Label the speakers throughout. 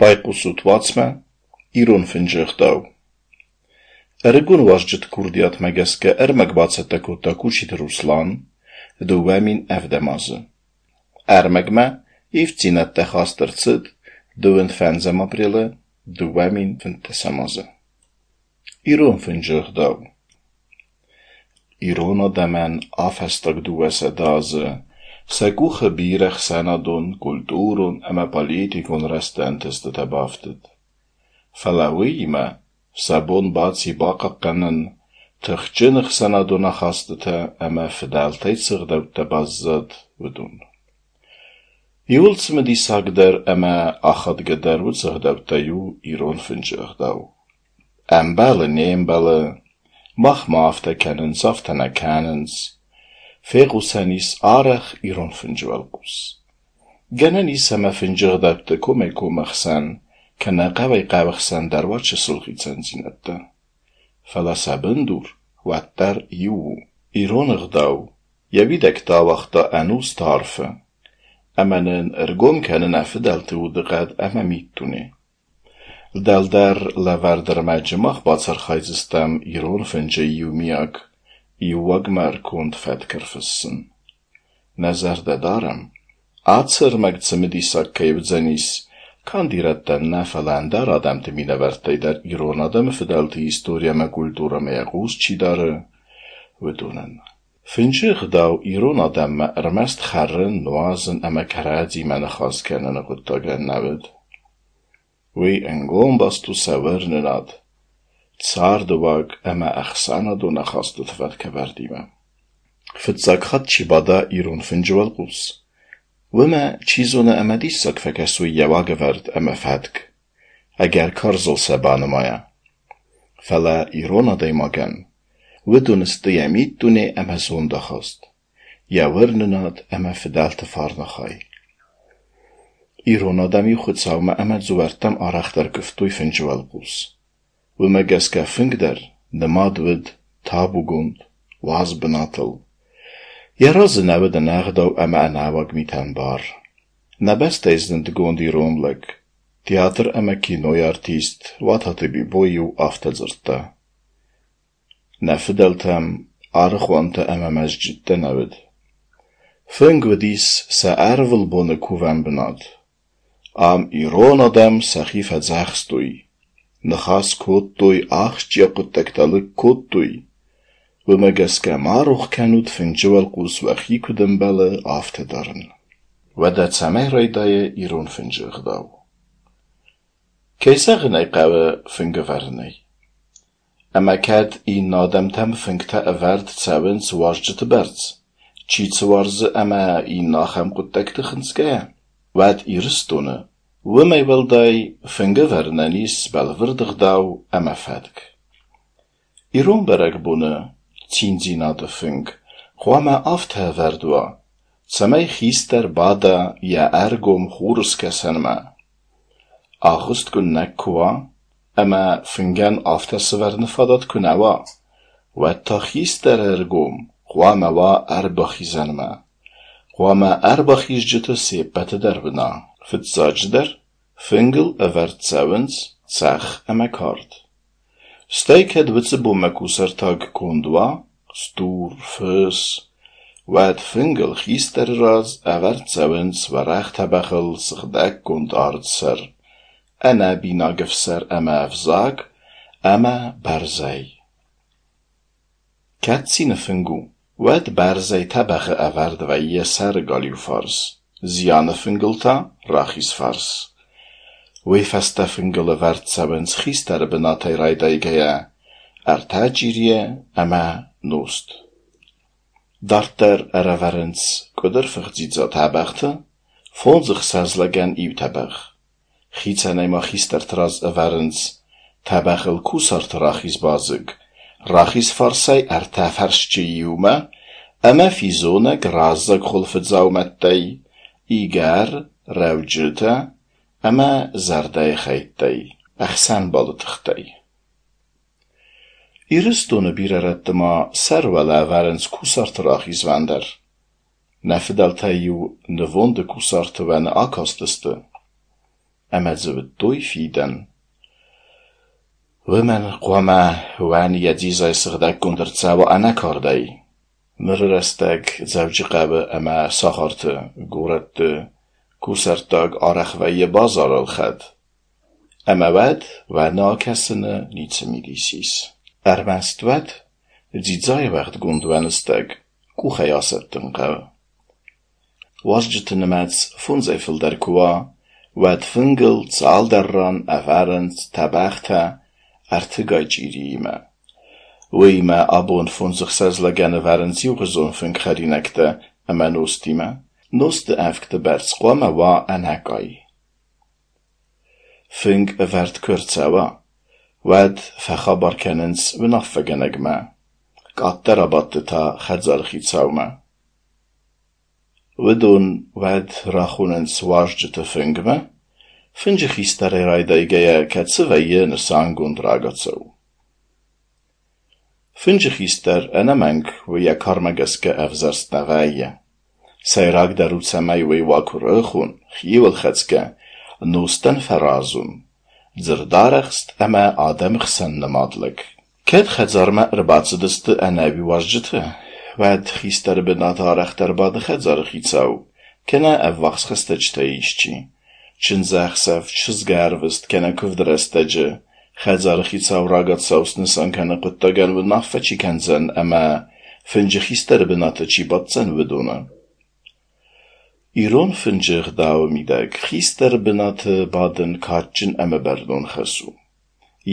Speaker 1: Байхъусут уацмӕ «Ирон фынджы ӕгъдау». Ӕрыгон уазджыты курдиатмӕ гӕсгӕ ӕрмӕг бацӕттӕ кодта Кучиты Руслан 2007 азы. Ӕрмӕгмӕ ивддзинӕдтӕ хаст ӕрцыд 25 апрелы 2015 азы. Ирон фынджы ӕгъдау. Ирон адӕмӕн афӕстаг 200 азы сӕ къухы бирӕ ӕхсӕнадон, культурон ӕмӕ политикон рӕзты ӕнтыстытӕ бафтыд. Фӕлӕ уыимӕ сӕ бон баци бахъахъхъӕнын тыхджын ӕхсӕнадон ахастытӕ ӕмӕ фыдӕлтӕй цы ӕгъдӕуттӕ баззад, уыдон. Иууыл цымыдисагдӕр ӕмӕ ахадгӕдӕр уыцы ӕгъдӕуттӕй у ирон фынджы ӕгъдау. Ӕмбӕлы, не мбӕлы, махмӕ афтӕ кӕнынц, афтӕ нӕ кӕнынц. Фехъусӕн ис арӕх ирон фынджы уӕлхъус. Гӕнӕн ис ӕмӕ фынджы ӕгъдӕутты комӕй-коммӕ хсӕн, кӕнӕ хъӕуӕй-хъӕуы хсӕн дӕр уа чысыл хицӕндзинӕдтӕ. Фӕлӕ сӕ бындур уӕддӕр иу у. Ирон ӕгъдау йӕ уидӕгтӕ ауагъта ӕнусты арфы, ӕмӕ нын ӕргом кӕны нӕ фыдӕлты удыхъӕд ӕмӕ миддуне. Дӕлдӕр лӕвӕрд ӕрмӕджы мах бацархайдзыстӕм ирон фынджы иумиаг, иуагмӕ ӕрконд фӕтк ӕрфыссын. Нӕ зӕрдӕ дарӕм, ацы ӕрмӕг цымыдисаг кӕй уыдзӕнис канд ирӕттӕн нӕ, фӕлӕ ӕндӕр адӕмты минӕвӕрттӕй дӕр ирон адӕмы фыдӕлты истори ӕмӕ культурӕмӕ йӕ хъус чи дары, уыдонӕн. Фынджы ӕгъдау ирон адӕммӕ ӕрмӕст хӕрын, нуазын ӕмӕ кӕрӕдзимӕ ныхас кӕныны хъуыддагӕн нӕ уыд. Уый ӕнгом баст у сӕ уырнынад, цардыуаг ӕмӕ ӕхсӕнадон ахастыты фӕткӕвӕрдимӕ. Фыццаг хатт чи бада ирон фынджы уӕлхъус, уымӕ, чи зоны, ӕмӕ диссаг фӕкӕсой йӕ уагӕвӕрд ӕмӕ фӕтк, ӕгӕр карзыл сӕ банымайа. Фӕлӕ ирон адӕймагӕн уыдон сты йӕ миддуне ӕмӕ зондахаст, йӕ уырнынад ӕмӕ фыдӕлты фарны хай. Ирон адӕм-иу Хуыцаумӕ ӕмӕ дзуӕрттӕм арӕхдӕр куывтой фынджы уӕлхъус. Уымӕ гӕсгӕ фынг дӕр нымад уыд табугонд, уаз бынатыл. Йӕ разы нӕ уыд ӕнӕгъдау ӕмӕ ӕнӕуаг митӕн бар. Нӕ бӕстӕйы зындгонд ирон лӕг, театр ӕмӕ кинойы артист Уататы Бибо-иу афтӕ дзырдта: Нӕ фыдӕлтӕм аргъуантӕ ӕмӕ мӕзджыттӕ нӕ уыд. Фынг уыдис сӕ ӕрвылбоны кувӕн бынат. Ам ирон адӕм сӕхи фӕдзӕхстой, ныхас кодтой, ахсджиаг хъуыддӕгтӕ лыг кодтой. Уымӕ гӕсгӕ ма рох кӕнут фынджы уӕлхъус уӕхи куыд ӕмбӕлы, афтӕ дарын. Уӕдӕ цӕмӕй райдайы ирон фынджы ӕгъдау? Кӕй зӕгъын ӕй хъӕуы, фынг ӕвӕрынӕй. Ӕмӕ кӕд иннӕ адӕмтӕм фынгтӕ ӕвӕрд цӕуынц уазджыты бӕрц, чи цы уарзы ӕмӕ иннӕ ахӕм хъуыддӕгты хынцгӕйӕ, уӕд Ирыстоны, уымӕй уӕлдай, фынг ӕвӕрынӕн ис бӕлвырд ӕгъдау ӕмӕ фӕтк. Ирон бӕрӕгбоны циндзинады фынг хъуамӕ афтӕ ӕвӕрд уа, цӕмӕй хистӕр бада йӕ ӕргом хурыскӕсӕнмӕ. Агъуыст куыннӕ куы уа ӕмӕ фынгӕн афтӕ сӕвӕрыны фадат куы нӕ уа, уӕд та хистӕры ӕргом хъуамӕ уа ӕрбахизӕнмӕ. Хъуамӕ ӕрбахизджыты се ппӕты дӕр уына. Фыццаджыдӕр, фынгыл ӕвӕрд цӕуынц цӕхх ӕмӕ кард. Стӕй кӕд уыцы бонмӕ кусӕрттаг конд уа, стур, фыс, уӕд фынгыл хистӕры раз ӕвӕрд цӕуынц уӕрӕх тӕбӕгъыл сыгъдӕггонд ардсӕр, ӕнӕбинаг ӕфсӕр ӕмӕ ӕвзаг ӕмӕ бӕрзӕй. Кӕд цины фынг у, уӕд бӕрзӕй тӕбӕгъы ӕвӕрд вӕййы сӕры галиу фарс, зианы фынгыл та рахиз фарс. Уый фӕстӕ фынгыл ӕвӕрд цӕуынц хистӕры бынатӕй райдайгӕйӕ ӕртӕ чъирийы ӕмӕ нозт. Дарддӕр ӕрӕвӕрынц къуыдырфых дзидза тӕбӕгъты, фондз-ӕхсӕз лӕгӕн иу тӕбӕгъ. Хицӕнӕй ма хистӕрты раз ӕвӕрынц тӕбӕгъыл кусарты рахиз базыг, рахиз фарсӕй ӕртӕ фӕрсчы иумӕ ӕмӕ физонӕг раззаг хуылфыдзаумӕттӕй, игӕр, рӕуджытӕ ӕмӕ зӕрдӕйы хӕйттӕй, ӕхсӕнбалы тыхтӕй. Ирыстоны бирӕ рӕтты ма сӕр уӕлӕ ӕвӕрынц кусарты рахизвӕн дӕр. Нӕ фыдӕлтӕ-иу нывонды кусарты уӕны акастысты. Ӕмӕ дзы уыдтой фидӕн. Уымӕн хъуамӕ уӕн йӕ дзидзайы сыгъдӕггонд ӕрцӕуа ӕнӕкардӕй. Ныры рӕстӕг Дзӕуджыхъӕуы ӕмӕ сахарты, горӕтты кусӕрттаг арӕх вӕййы базары ӕлхӕд. Ӕмӕ уӕд уӕны акӕсыны ницы мидис ис. Ӕрмӕст уӕд дзидзайы уӕгъдгонд уӕны стӕг къухӕй асӕттын хъӕуы. Уазджыты нымӕц фондзӕй фылдӕр куы уа, уӕд фынгыл цалдӕр ран ӕвӕрынц тӕбӕгътӕ ӕртыгай чъириимӕ. Уыимӕ абон фондз-ӕхсӕз лӕгӕн ӕвӕрынц иугъуызон фынгхӕринӕгтӕ ӕмӕ нозтимӕ. Нозты ӕвгты бӕрц хъуамӕ уа ӕнӕкъай. Фынг ӕвӕрд куы ӕрцӕуа, уӕд фӕхабар кӕнынц уынаффӕгӕнӕгмӕ, къаддӕр абадты та хӕдзары хицаумӕ. Уыдон уӕд рахонынц уазджыты фынгмӕ, фынджы хистӕрӕй райдайгӕйӕ кӕцы вӕййы нысангонд рагацау. Фынджы хистӕр ӕнӕмӕнг уый йӕ кармӕ гӕсгӕ ӕвзӕрст нӕ вӕййы. Сӕйрагдӕр у, цӕмӕй уый уа куырыхон, хиуылхӕцгӕ, нозтӕн фӕразон, дзырдарӕхст ӕмӕ адӕмы хсӕн нымад лӕг. Кӕд хӕдзармӕ ӕрбацыдысты ӕнӕуи уазджытӕ, уӕд хистӕры бынаты арӕхдӕр бады хӕдзары хицау, кӕнӕ ӕввахс хӕстӕджытӕй исчи. Чындзӕхсӕв, чызгӕрвыст кӕнӕ куывды рӕстӕджы хӕдзары хицау рагацау снысан кӕны хъуыддагӕн уынаффӕ чи кӕндзӕн ӕмӕ фынджы хистӕры бынаты чи баддзӕн, уыдоны. Ирон фынджы ӕгъдауы мидӕг хистӕры бынаты бадын кадджын ӕмӕ бӕрнон хӕс у.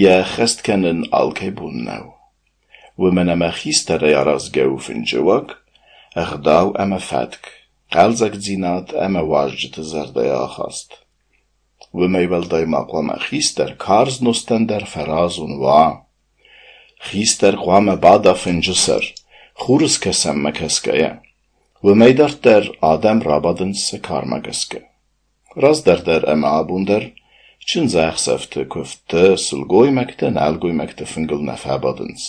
Speaker 1: Йӕ ӕххӕст кӕнын алкӕй бон нӕу. Уымӕн ӕмӕ хистӕрӕй аразгӕ у фынджы уаг, ӕгъдау ӕмӕ фӕтк, хъӕлдзӕгдзинад ӕмӕ уазджыты зӕрдӕйы ахаст. Уымӕй уӕлдай ма хъуамӕ хистӕр карз нозтӕн дӕр фӕразон уа. Хистӕр хъуамӕ бада фынджы сӕр, хурыскӕсӕнмӕ кӕсгӕйӕ. Уымӕй дарддӕр адӕм рабадынц сӕ кармӕ гӕсгӕ. Раздӕр дӕр ӕмӕ абон дӕр чындзӕхсӕвты, куывдты, сылгоймӕгтӕ, нӕлгоймӕгты фынгыл нӕ фӕбадынц.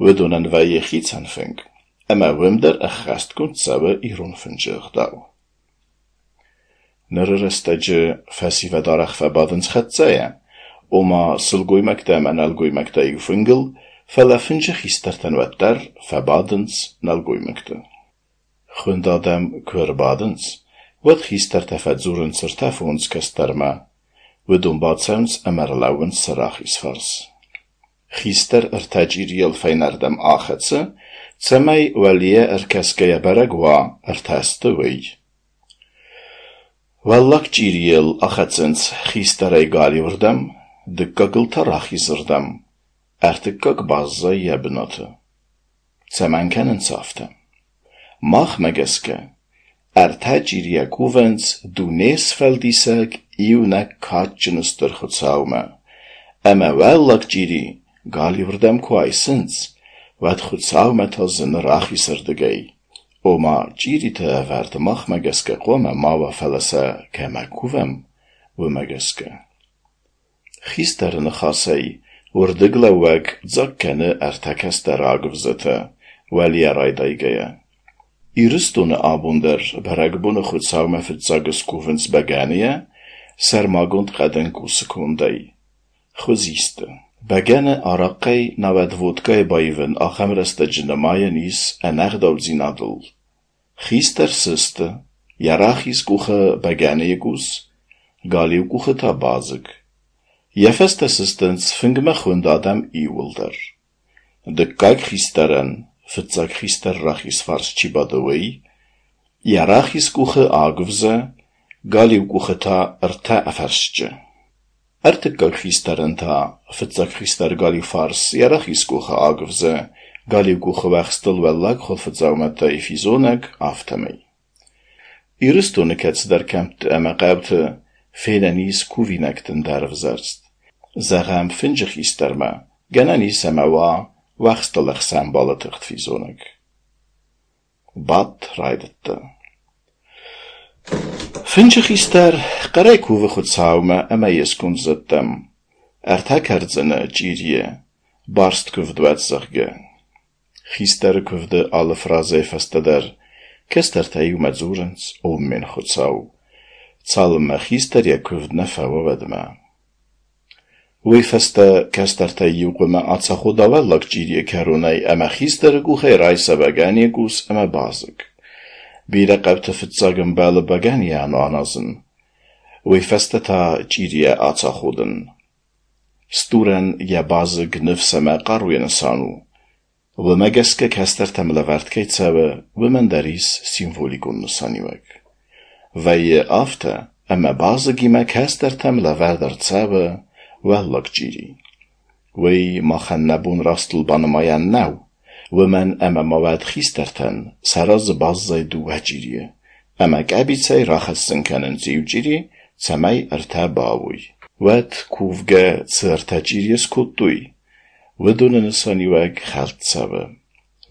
Speaker 1: Уыдонӕн вӕййы хицӕн фынг, ӕмӕ уым дӕр ӕххӕстгонд цӕуы ирон фынджы ӕгъдау. Ныры рӕстӕджы фӕсивӕд арӕх фӕбадынц хӕццӕйӕ, ома сылгоймӕгтӕ ӕмӕ нӕлгоймӕгтӕ иу фынгыл, фӕлӕ фынджы хистӕртӕн уӕддӕр фӕбадынц нӕлгоймӕгты. Хуынд адӕм куы ӕрбадынц, уӕд хистӕртӕ фӕдзурынц ӕртӕ-фондз кӕстӕрмӕ, уыдон бацӕуынц ӕмӕ ӕрлӕууынц сӕ рахиз фарс. Хистӕр ӕртӕ чъирийыл фӕйнӕрдӕм ахӕцы, цӕмӕй уӕлейӕ ӕркӕсгӕйӕ бӕрӕг уа, ӕртӕ сты, уый. Уӕллаг чъирийыл ахӕцынц хистӕрӕй галиуырдӕм, дыккагыл та рахизырдӕм, ӕртыккаг баззайы йӕ бынаты. Цӕмӕн кӕнынц афтӕ? Махмӕ гӕсгӕ, ӕртӕ чъирийӕ кувынц Дунесфӕлдисӕг иунӕг кадджын Стыр Хуыцаумӕ, ӕмӕ уӕллаг чъири галиуырдӕм куы айсынц, уӕд Хуыцаумӕ та зыны рахизырдыгӕй. Ома чъириты ӕвӕрд махмӕ гӕсгӕ хъуамӕ ма уа, фӕлӕ сӕ кӕмӕ кувӕм, уымӕ гӕсгӕ. Хистӕры ныхасӕй уырдыглӕууӕг дзаг кӕны ӕртӕ кӕстӕр агуывзӕтӕ, уӕлейӕ райдайгӕйӕ. Ирыстоны абон дӕр бӕрӕгбоны Хуыцаумӕ фыццаг скувынц бӕгӕныйӕ, сӕрмагонд хъӕдын къусы кондӕй. Хуызисты. Бӕгӕны арахъхъӕй науӕд водкӕйы баивын ахӕм рӕстӕджы нымайӕн ис ӕнӕгъдаудзинадыл. Хистӕр сысты, йӕ рахиз къухы бӕгӕныйы къус, галиу къухы та базыг. Йӕ фӕстӕ сыстынц фынгмӕ хуынд адӕм иууылдӕр. Дыккаг хистӕрӕн, фыццаг хистӕр рахиз фарс чи бады, уый, йӕ рахиз къухы агуывзӕ, галиу къухы та ӕртӕ ӕфӕрсчы. Ӕртыккаг хистӕрӕн та фыццаг хистӕр галиу фарс йӕ рахиз къухы агуывзӕ, галиу къухы уӕхстыл уӕллаг хуылфыдзаумӕттӕй физонӕг, афтӕмӕй. Ирыстоны кӕцыдӕр кӕмтты ӕмӕ хъӕуты фенӕн ис кувинӕгтӕн дӕр ӕвзӕрст. Зӕгъӕм, фынджы хистӕрмӕ гӕнӕн ис ӕмӕ уа уӕхстыл ӕхсӕнбалы тыхт физонӕг. Бадт райдыдта. Фынджы хистӕр хъӕрӕй кувы Хуыцаумӕ ӕмӕ йе сконд зӕдтӕм. Ӕртӕ кӕрдзыны чъирийӕ, барст куывд уӕд, зӕгъгӕ. Хистӕры куывды алы фразӕйы фӕстӕ дӕр кӕстӕртӕ иумӕ дзурынц «Оммен, Хуыцау!». цалынмӕ хистӕр йӕ куывд нӕ фӕуа, уӕдмӕ. Уый фӕстӕ кӕстӕртӕй иу хъуамӕ ацахода уӕллаг чъирийы кӕронӕй ӕмӕ хистӕры къухӕй райса бӕгӕныйы къус ӕмӕ базыг. Бирӕ хъӕуты фыццаг ӕмбӕлы бӕгӕныйӕ аназын, уый фӕстӕ та чъирийӕ ацаходын. Стурӕн йӕ базыг ныфс ӕмӕ хъаруйы нысан у. Уымӕ гӕсгӕ кӕстӕртӕм лӕвӕрд кӕй цӕуы, уымӕн дӕр ис символикон нысаниуӕг. Вӕййы афтӕ, ӕмӕ базыгимӕ кӕстӕртӕм лӕвӕрд ӕрцӕуы уӕллаг чъири. Уый махӕн нӕ бон растыл банымайӕн нӕу, уымӕн ӕмӕ ма уӕд хистӕртӕн сӕ разы баззайы дыууӕ чъирийы, ӕмӕ къӕбицӕй рахӕссын кӕнынц иу чъири, цӕмӕй ӕртӕ бауой. Уӕд кувгӕ цы ӕртӕ чъирийы скодтой, уыдоны нысаниуӕг хӕлд цӕуы.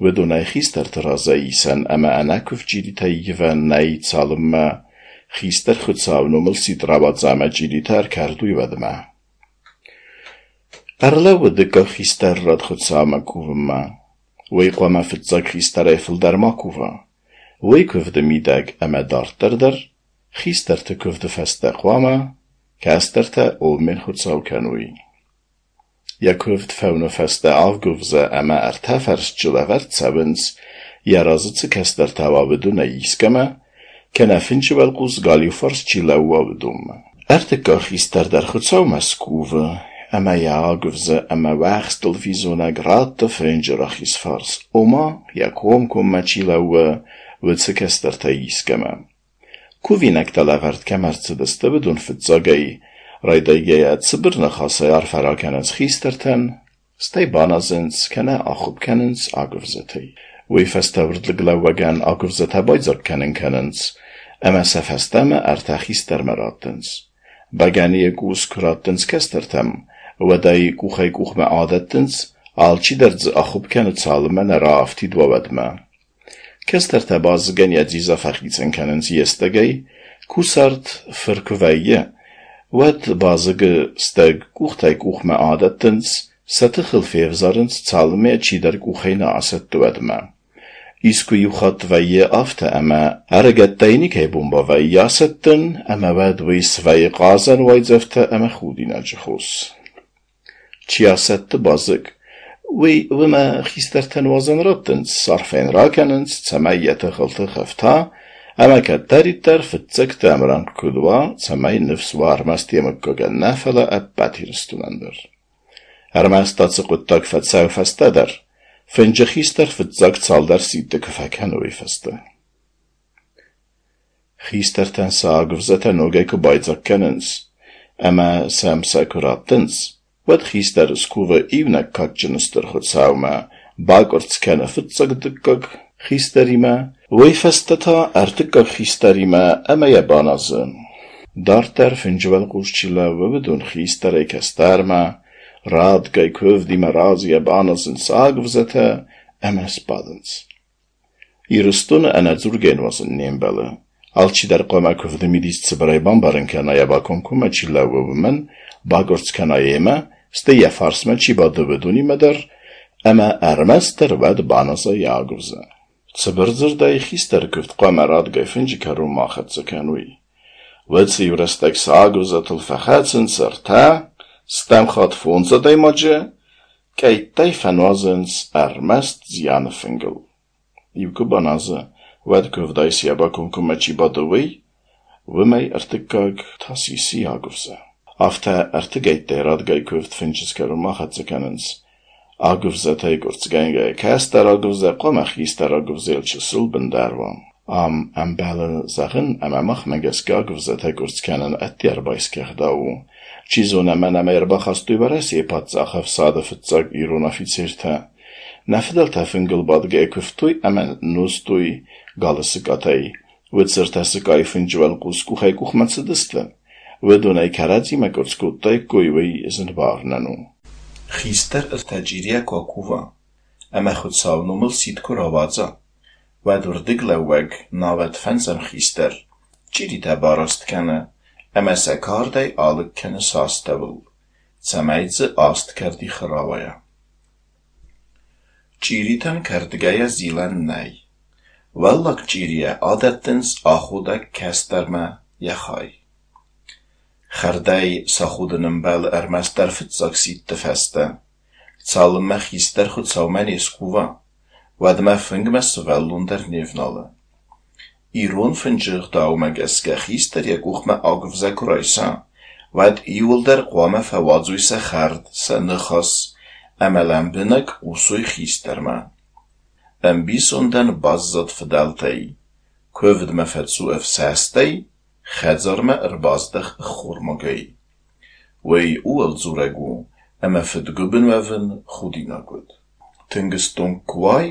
Speaker 1: Уыдонӕй хистӕрты разӕй исӕн ӕмӕ ӕнӕкуывд чъиритӕй ивӕн нӕй, цалынмӕ хистӕр Хуыцауы номыл сидт рауадза ӕмӕ чъиритӕ ӕркӕрдой, уӕдмӕ. Ӕрлӕууы дыккаг хистӕр рад Хуыцаумӕ кувынмӕ. Уый хъуамӕ фыццаг хистӕрӕй фылдӕр ма кува. Уый куывды мидӕг ӕмӕ дарддӕр дӕр хистӕрты куывды фӕстӕ хъуамӕ кӕстӕртӕ Оммен Хуыцау кӕной. Йӕ куывд фӕуыны фӕстӕ агуывзӕ ӕмӕ ӕртӕ фӕрсчы лӕвӕрд цӕуынц, йӕ разы цы кӕстӕртӕ уа, уыдонӕй искӕмӕ, кӕнӕ фынджы уӕлхъус галиу фарс чи лӕууа, уыдонмӕ. Ӕртыккаг хистӕр дӕр Хуыцаумӕ скувы, ӕмӕ йӕ агуывзӕ ӕмӕ уӕхстыл физонӕг ратты фынджы рахиз фарс, ома йӕ комкоммӕ чи лӕууы, уыцы кӕстӕртӕй искӕмӕ. Кувинӕгтӕ лӕвӕрд кӕм ӕрцыдысты, уыдон фыццагӕй райдайгӕйӕ цыбыр ныхасӕй арфӕ ракӕнынц хистӕртӕн, стӕй баназынц кӕнӕ ахуыпп кӕнынц агуывзӕтӕй. Уый фӕстӕ уырдыглӕууӕгӕн агуывзӕтӕ байдзаг кӕнын кӕнынц ӕмӕ сӕ фӕстӕмӕ ӕртӕ хистӕрмӕ раттынц. Бӕгӕныйы къус куы раттынц кӕстӕртӕм, уӕд ӕй къухӕй-къухмӕ адӕттынц, алчидӕр дзы ахуыпп кӕны, цалынмӕ нӕ раафтид уа, уӕдмӕ. Кӕстӕртӕ базыгӕн йӕ дзидза фӕхицӕн кӕнынц йе стӕгӕй, кусарт фыр куы вӕййы, уӕд базыгы стӕг къухтӕй-къухмӕ адӕттынц, сӕ тыхыл февзарынц, цалынмӕ йӕ чидӕр къухӕй нӕ асӕтты, уӕдмӕ. Искуы иу хатт вӕййы афтӕ, ӕмӕ ӕрыгӕттӕй никӕй бон бавӕййы асӕттын, ӕмӕ уӕд уый свӕййы хъазӕн уайдзӕфтӕ ӕмӕ худинаджы хос. Чи асӕтты базыг, уый уымӕ хистӕртӕн уадзӕн раттынц, арфӕ йын ракӕнынц, цӕмӕй йӕ тыхыл тых ӕфта, ӕмӕ кӕддӕриддӕр фыццӕгты ӕмрӕнхъ куыд уа, цӕмӕй ныфс уа ӕрмӕст йӕ мыггагӕн нӕ, фӕлӕ ӕппӕт Ирыстонӕн дӕр. Ӕрмӕст ацы хъуыддаг фӕцӕуы фӕстӕдӕр, фынджы хистӕр фыццаг цалдӕр сидты куы фӕкӕны, уый фӕстӕ. Хистӕртӕн сӕ агуывзӕтӕ ногӕй куы байдзаг кӕнынц ӕмӕ сӕм сӕ куы раттынц, уӕд хистӕр скувы иунӕг кадджын Стыр Хуыцаумӕ, бакъуырцц кӕны фыццаг-дыккаг хистӕримӕ, уый фӕстӕ та ӕртыккаг хистӕримӕ ӕмӕ йӕ баназы. Дарддӕр фынджы уӕлхъус чи лӕууы, уыдон хистӕрӕй кӕстӕрмӕ, радгай куывдимӕ разыйӕ баназынц агуывзӕтӕ ӕмӕ сбадынц. Ирыстоны ӕнӕдзургӕ нуазын не мбӕлы. Алчидӕр хъуамӕ куывды мидис цыбырӕй бамбарын кӕна, йӕ бакомкоммӕ чи лӕууы, уымӕн, бакъуырцц кӕна йемӕ, стӕй йӕ фарсмӕ чи бады, уыдонимӕ дӕр, ӕмӕ ӕрмӕстдӕр уӕд баназа йӕ агуывзӕ. Цыбыр дзырдӕй, хистӕр куывд хъуамӕ радгай фынджы кӕронмӕ ахӕццӕ кӕной. Уӕд сӕ иу рӕстӕг сӕ агуывзӕтыл фӕхӕцынц ӕртӕ, стӕм хатт фондз адӕймаджы, къӕйттӕй фӕнуазынц ӕрмӕст зианы фынгыл. Иу куы баназы, уӕд куывдӕй цы йӕ бакомкоммӕ чи бады, уый, уымӕй ӕртыккаг та сисы агуывзӕ. Афтӕ ӕртыгӕйттӕй радгай куывд фынджы кӕронмӕ хӕццӕ кӕнынц. Агуывзӕтӕй къуырцгӕнгӕ кӕстӕр агуывзӕ хъуамӕ хистӕр агуывзӕйыл чысыл бындӕр уа. Ам ӕмбӕлы зӕгъын, ӕмӕ махмӕ гӕсгӕ агуывзӕтӕ къуырцц кӕнын ӕдде ӕрбайсгӕ ӕгъдау у. Чи зоны, ӕмӕ нӕм ӕрбахастой Уӕрӕсейы паддзахы ӕфсады фыццаг ирон афицертӕ. Нӕ фыдӕлтӕ фынгыл бадгӕйӕ куывтой ӕмӕ нозтой галы сыкъатӕй. Уыд ӕртӕ сыкъайы фынджы уӕлхъус къухӕй-къухмӕ цыдысты. Уыдонӕй кӕрӕдзимӕ къуырцц кодтаиккой, уый зын бауырнӕн у. Хистӕр ӕртӕ чъирийӕ куы акува ӕмӕ Хуыцауы номыл сидт куы рауадза, уӕд уырдыглӕууӕг, науӕд фӕндзӕм хистӕр, чъиритӕ бараст кӕны ӕмӕ сӕ кардӕй алыг кӕны сӕ астӕуыл, цӕмӕй дзы аст кӕрдихы рауайа. Чъиритӕн кӕрдгӕйӕ зилӕн нӕй. Уӕллаг чъирийӕ адӕттынц аходӕг кӕстӕрмӕ йӕ хай. Хӕрдӕй саходын ӕмбӕлы ӕрмӕстдӕр фыццаг сидты фӕстӕ. Цалынмӕ хистӕр Хуыцаумӕ не скува, уӕдмӕ фынгмӕ сывӕллон дӕр не вналы. Ирон фынджы ӕгъдаумӕ гӕсгӕ хистӕр йӕ къухмӕ агуывзӕ куы райса, уӕд иууылдӕр хъуамӕ фӕуадзой сӕ хӕрд, сӕ ныхас ӕмӕ лӕмбынӕг хъусой хистӕрмӕ. Ӕмбисондӕн баззад фыдӕлтӕй: куывдмӕ фӕцу ӕфсӕстӕй, хӕдзармӕ ӕрбаздӕх ӕххормагӕй. Уый ууыл дзурӕг у, ӕмӕ фыдгуыбын уӕвын худинаг уыд. Тынг стонг куы уай,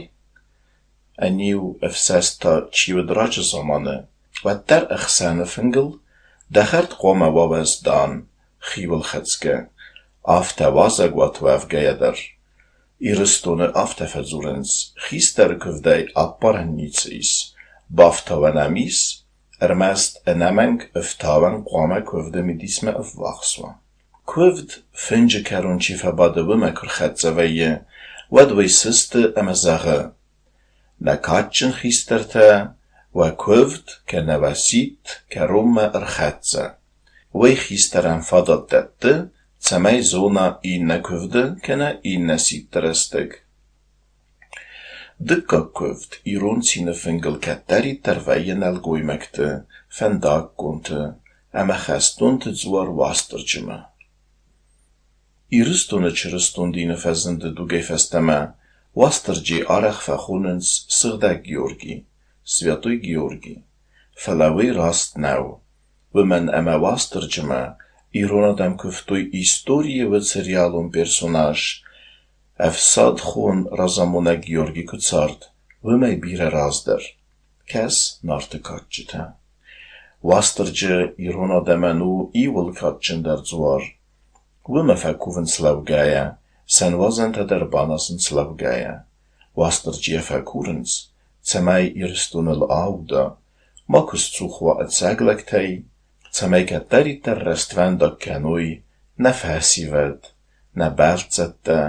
Speaker 1: ӕниу ӕфсӕст та чи уыд раджы заманы, уӕддӕр ӕхсӕны фынгыл дӕ хӕрд хъуамӕ уа уӕздан, хиуылхӕцгӕ, афтӕ уазӕгуат уӕвгӕйӕ дӕр. Ирыстоны афтӕ фӕдзурынц: хистӕры куывдӕй аппарӕн ницы ис, бафтауӕн ӕм ис, ӕрмӕст ӕнӕмӕнг ӕфтауӕн хъуамӕ куывды мидисмӕ ӕввахс уа. Куывд фынджы кӕрон чи фӕбады, уымӕ куы рхӕццӕ вӕййы, уӕд уый сысты ӕмӕ зӕгъы: Нӕ кадджын хистӕртӕ, уӕ куывд кӕнӕ уӕ сидт кӕронмӕ ӕрхӕццӕ. Уый хистӕрӕн фадат дӕтты, цӕмӕй зона иннӕ куывды кӕнӕ иннӕ сидты рӕстӕг. Дыккаг куывд ирон цины фынгыл кӕддӕриддӕр вӕййы нӕлгоймӕгты, фӕндаггонты ӕмӕ хӕстонты дзуар Уастырджимӕ. Ирыстоны чырыстон дины фӕзынды дугӕй фӕстӕмӕ Уастырджи арӕх фӕхонынц Сыгъдӕг Георги, Святой Георгий, фӕлӕ уый раст нӕу, уымӕн ӕмӕ Уастырджимӕ ирон адӕм куывтой историйы уыцы реалон персонаж, ӕфсадхон разамонӕг Георги куы цард, уымӕй бирӕ раздӕр. Кӕс Нарты кадджытӕ. Уастырджи ирон адӕмӕн у иууыл кадджындӕр дзуар. Уымӕ фӕкувынц лӕугӕйӕ, сӕ нуазӕнтӕ дӕр баназынц лӕугӕйӕ. Уастырджийӕ фӕкурынц, цӕмӕй Ирыстоныл ауда, макуы сцух уа ӕцӕг лӕгтӕй, цӕмӕй кӕддӕриддӕр рӕствӕндаг кӕной нӕ фӕсивӕд, нӕ бӕлццӕттӕ,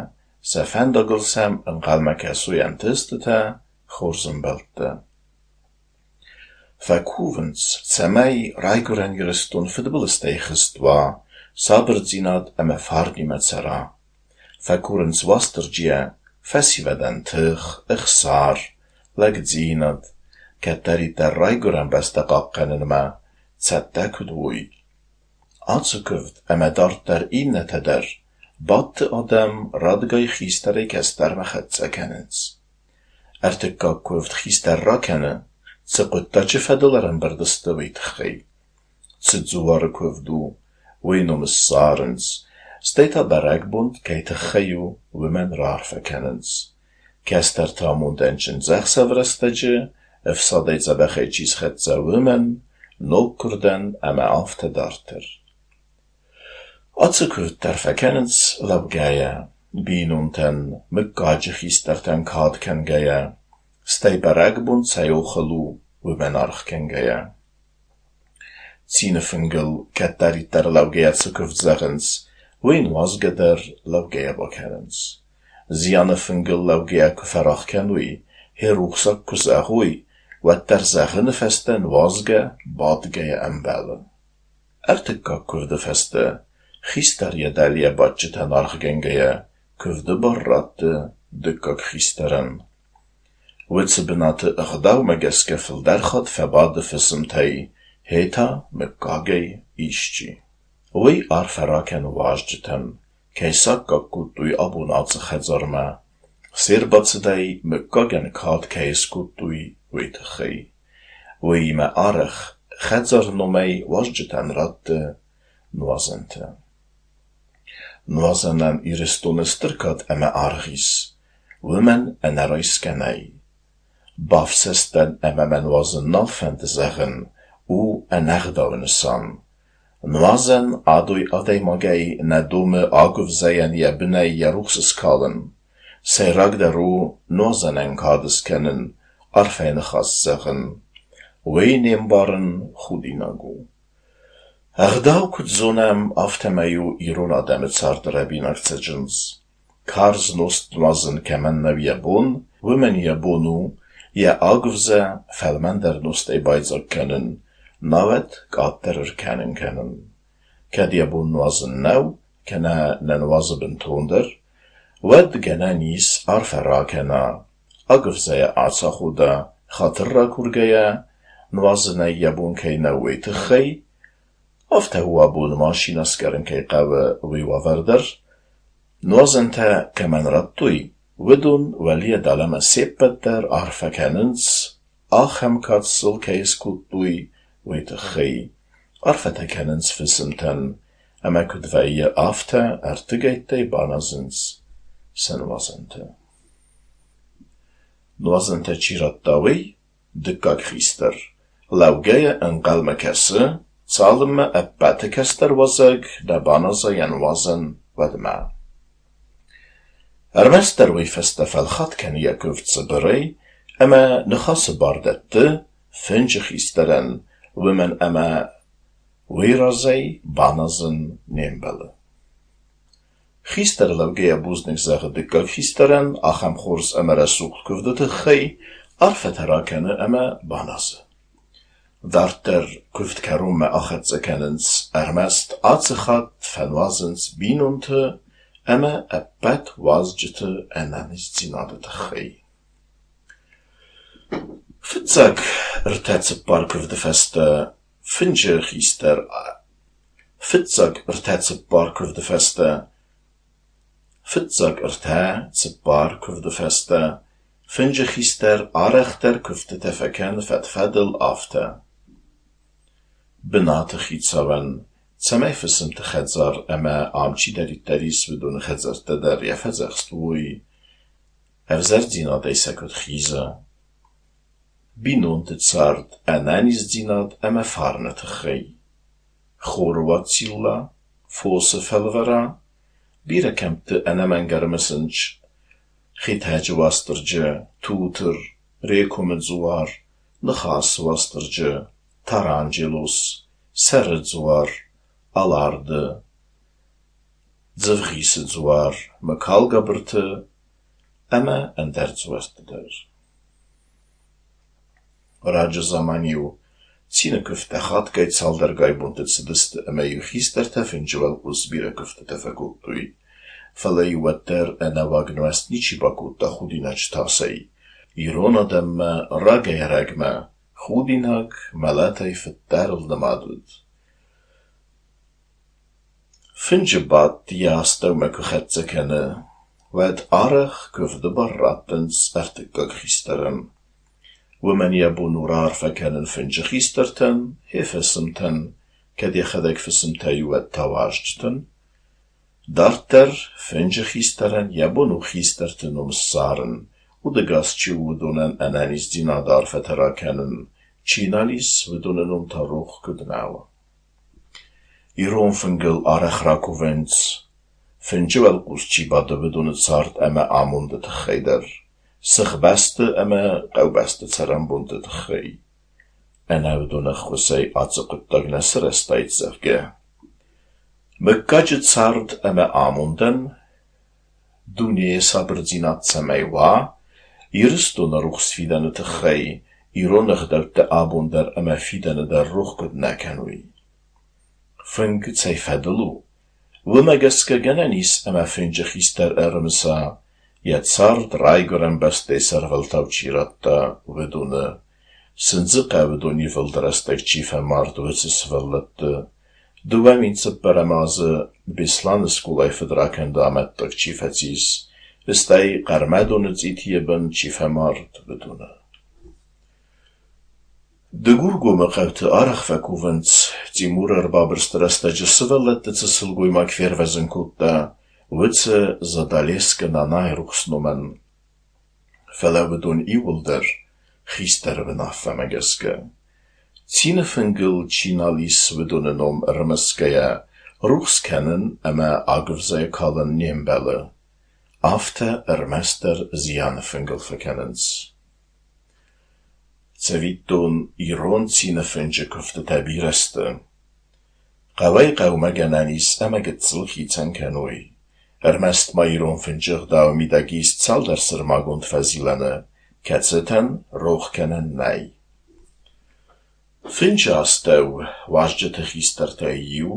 Speaker 1: сӕ фӕндагыл сӕм ӕнхъӕлмӕ кӕсой ӕнтыстытӕ, хорз ӕмбӕлттӕ. Фӕкувынц, цӕмӕй райгуырӕн Ирыстон фыдбылызтӕй хызт уа, сабырдзинад ӕмӕ фарнимӕ цӕра. Фӕкурынц Уастырджийӕ фӕсивӕдӕн тых, ӕхсар, лӕгдзинад, кӕддӕриддӕр райгуырӕн бӕстӕ хъахъхъӕнынмӕ цӕттӕ куыд уой. Ацы куывд ӕмӕ дарддӕр иннӕтӕ дӕр бадты адӕм радгай хистӕрӕй кӕстӕрмӕ хӕццӕ кӕнынц. Ӕртыккаг куывд хистӕр ракӕны, цы хъуыддаджы фӕдыл ӕрӕмбырд сты, уый тыххӕй. Цы дзуары куывд у, уый ном ссарынц, стӕй та бӕрӕгбон кӕй тыххӕй у, уымӕн раарфӕ кӕнынц. Кӕстӕрты амондӕн чындзӕхсӕв рӕстӕджы, ӕфсадӕй дзӕбӕхӕй чи схӕццӕ, уымӕн, ноггуырдӕн ӕмӕ афтӕ дарддӕр. Ацы куывд дӕр фӕкӕнынц лӕугӕйӕ, бинонтӕн, мыггаджы хистӕртӕн кад кӕнгӕйӕ, стӕй бӕрӕгбон цӕй охыл у, уымӕн аргъ кӕнгӕйӕ. Цины фынгыл кӕддӕриддӕр лӕугӕйӕ цы куывд зӕгъынц, уый нуазгӕ дӕр лӕугӕйӕ бакӕнынц. Зианы фынгыл лӕугӕйӕ куы фӕрах кӕной, хи рухсаг куы зӕгъой, уӕддӕр зӕгъыны фӕстӕ нуазгӕ, бадгӕйӕ ӕмбӕлы. Ӕртыккаг куывды фӕстӕ хистӕр йӕ дӕлейӕ бадджытӕн аргъгӕнгӕйӕ куывды бар ратты дыккаг хистӕрӕн. Уыцы бынаты ӕгъдаумӕ гӕсгӕ фылдӕр хатт фӕбады фысымтӕй, гъе та мыггагӕй исчи. Уый арфӕ ракӕны уазджытӕн, кӕй саккаг кодтой абон ацы хӕдзармӕ, се рбацыдӕй мыггагӕн кад кӕй скодтой, уый тыххӕй. Уыимӕ арӕх хӕдзары номӕй уазджытӕн ратты нуазӕнтӕ. Нуазӕнӕн Ирыстоны стыр кад ӕмӕ аргъ ис, уымӕн ӕнӕрайсгӕ нӕй. Бафсӕстӕн ӕмӕ мӕ нуазын нал фӕнды зӕгъын, у ӕнӕгъдауы нысан. Нуазӕн адой адӕймагӕй нӕ домы агуывзӕйӕн йӕ бынӕй йӕ рухс скалын. Сӕйрагдӕр у нуазӕнӕн кад скӕнын, арфӕйы ныхас зӕгъын. Уый не мбарын худинаг у. Ӕгъдау куыд зонӕм, афтӕмӕй у ирон адӕмы царды рӕбинаг цӕджындз. Карз нозт нуазын кӕмӕн нӕу йӕ бон, уымӕн йӕ бон у йӕ агуывзӕ фӕлмӕндӕр нозтӕй байдзаг кӕнын, науӕд къаддӕр ӕркӕнын кӕнын. Кӕд йӕ бон нуазын нӕу, кӕнӕ нӕ нуазы бынтондӕр, уӕд гӕнӕн ис арфӕ ракӕна, агуывзӕйӕ ацахода, хатыр ракургӕйӕ, нуазынӕй йӕ бон кӕй нӕу, уый тыххӕй. Афтӕ у абон машинӕ скъӕрын кӕй хъӕуы, уый уавӕр дӕр. Нуазӕнтӕ кӕмӕн радтой, уыдон уӕлейӕ дӕлӕмӕ се ппӕт дӕр арфӕ кӕнынц, ахӕм кад сыл кӕй скодтой, уый тыххӕй. Арфӕтӕ кӕнынц фысымтӕн, ӕмӕ куыд вӕййы, афтӕ ӕртыгӕйттӕй баназынц сӕ нуазӕнтӕ. Нуазӕнтӕ чи радта, уый, дыккаг хистӕр, лӕугӕйӕ ӕнхъӕлмӕ кӕсы, цалынмӕ ӕппӕты кӕстӕр уазӕг нӕ баназа йӕ нуазӕн, уӕдмӕ. Ӕрмӕстдӕр уый фӕстӕ фӕлхатт кӕны йӕ куывд цыбырӕй ӕмӕ ныхасы бар дӕтты фынджы хистӕрӕн, уымӕн ӕмӕ уый разӕй баназын не мбӕлы. Хистӕр лӕугӕйӕ бузныг зӕгъы дыккаг хистӕрӕн ахӕм хорз ӕмӕ рӕсугъд куывды тыххӕй, арфӕтӕ ракӕны ӕмӕ баназы. Дарддӕр куывд кӕронмӕ ахӕццӕ кӕнынц, ӕрмӕст ацы хатт фӕнуазынц бинонты ӕмӕ ӕппӕт уазджыты ӕнӕниздзинады тыххӕй. Фыццаг ӕртӕ-цыппар куывды фӕстӕ фынджы хистӕр Фыццаг ӕртӕ-цыппар куывды фӕстӕ Фыццаг ӕртӕ-цыппар куывды фӕстӕ фынджы хистӕр арӕхдӕр куывдтытӕ фӕкӕны фӕд-фӕдыл афтӕ: Бынаты хицауӕн, цӕмӕй фысымты хӕдзар ӕмӕ ам чидӕриддӕр ис, уыдоны хӕдзӕрттӕ дӕр йӕ фӕдзӕхст уой, ӕвзӕрдзинадӕй сӕ куыд хиза. Бинонты цард, ӕнӕниздзинад ӕмӕ фарны тыххӕй. Хоры Уацилла, фосы Фӕлвӕра, бирӕ кӕмтты ӕнӕмӕнг ӕрымысынц Хетӕджы Уастырджы, Тутыр, Рекомы дзуар, Ныхасы Уастырджы, Таранджелос, Сӕры дзуар, Аларды, Дзывгъисы дзуар, Мыкалгабырты ӕмӕ ӕндӕр дзуӕртты дӕр. Раджы заман-иу цины куывдтӕ хатгай цалдӕргай бонты цыдысты ӕмӕ-иу хистӕртӕ фынджы уӕлхъус бирӕ куывдтытӕ фӕкодтой. Фӕлӕ-иу уӕддӕр ӕнӕуаг нуӕзт ничи бакодта худинаджы тасӕй. Ирон адӕммӕ рагӕй-ӕрӕгмӕ худинаг мӕлӕтӕй фыддӕрыл нымад уыд. Фынджы бадт йӕ астӕумӕ куы хӕццӕ кӕны, уӕд арӕх куывды бар раттынц ӕртыккаг хистӕрӕн. Уымӕн йӕ бон у раарфӕ кӕнын фынджы хистӕртӕн, йе фысымтӕн, кӕд йӕхӕдӕг фысымтӕй у, уӕд та уазджытӕн. Дарддӕр фынджы хистӕрӕн йӕ бон у хистӕрты ном ссарын, удӕгас чи у, уыдонӕн ӕнӕниздзинады арфӕтӕ ракӕнын, чи нал ис, уыдоны ном та рох куыд нӕ у. Ирон фынгыл арӕх ракувынц, фынджы уӕлхъус чи бады, уыдоны цард ӕмӕ амонды тыххӕй дӕр, сыхбӕсты ӕмӕ хъӕубӕсты цӕрӕнбонты тыххӕй. Ӕнӕ уыдон ӕххуысӕй ацы хъуыддаг нӕ сырӕзтаид, зӕгъгӕ. Мыггаджы цард ӕмӕ амондӕн дунейы сабырдзинад цӕмӕй уа, Ирыстоны рухс фидӕны тыххӕй ирон ӕгъдӕуттӕ абон дӕр ӕмӕ фидӕны дӕр рох куыд нӕ кӕной. Фынг цӕй фӕдыл у, уымӕ гӕсгӕ гӕнӕн ис ӕмӕ фынджы хистӕр ӕрымыса, йӕ цард райгуырӕн бӕстӕйы сӕрвӕлтау чи радта, уыдоны, Сындзыхъӕуы донивылды рӕстӕг чи фӕмард, уыцы сывӕллӕтты, 2004 азы Беслӕны скъолайы фыдракӕнды амӕттаг чи фӕцис, стӕй Хъӕрмӕдоны цъитийы бын чи фӕмард, уыдоны. Дыгургомы хъӕуты арӕх фӕкувынц, Тимуры ӕрбабырсты рӕстӕджы сывӕллӕтты цы сылгоймаг фервӕзын кодта, уыцы Задалескы Нанайы рухс номӕн. Фӕлӕ уыдон иууылдӕр хистӕры уынаффӕмӕ гӕсгӕ. Цины фынгыл чи нал ис, уыдоны ном ӕрымысгӕйӕ, рухс кӕнын ӕмӕ агуывзӕйы калын не мбӕлы. Афтӕ ӕрмӕстдӕр зианы фынгыл фӕкӕнынц. Цӕвиттон, ирон цины фынджы куывдтытӕ бирӕ сты. Хъӕуӕй хъӕумӕ гӕнӕн ис ӕмӕ гыццыл хицӕн кӕной. Ӕрмӕст ма ирон фынджы ӕгъдауы мидӕг ис цалдӕр сӕрмагонд фӕзилӕны, кӕцытӕн рох кӕнӕн нӕй. Фынджы астӕу уазджыты хистӕртӕй иу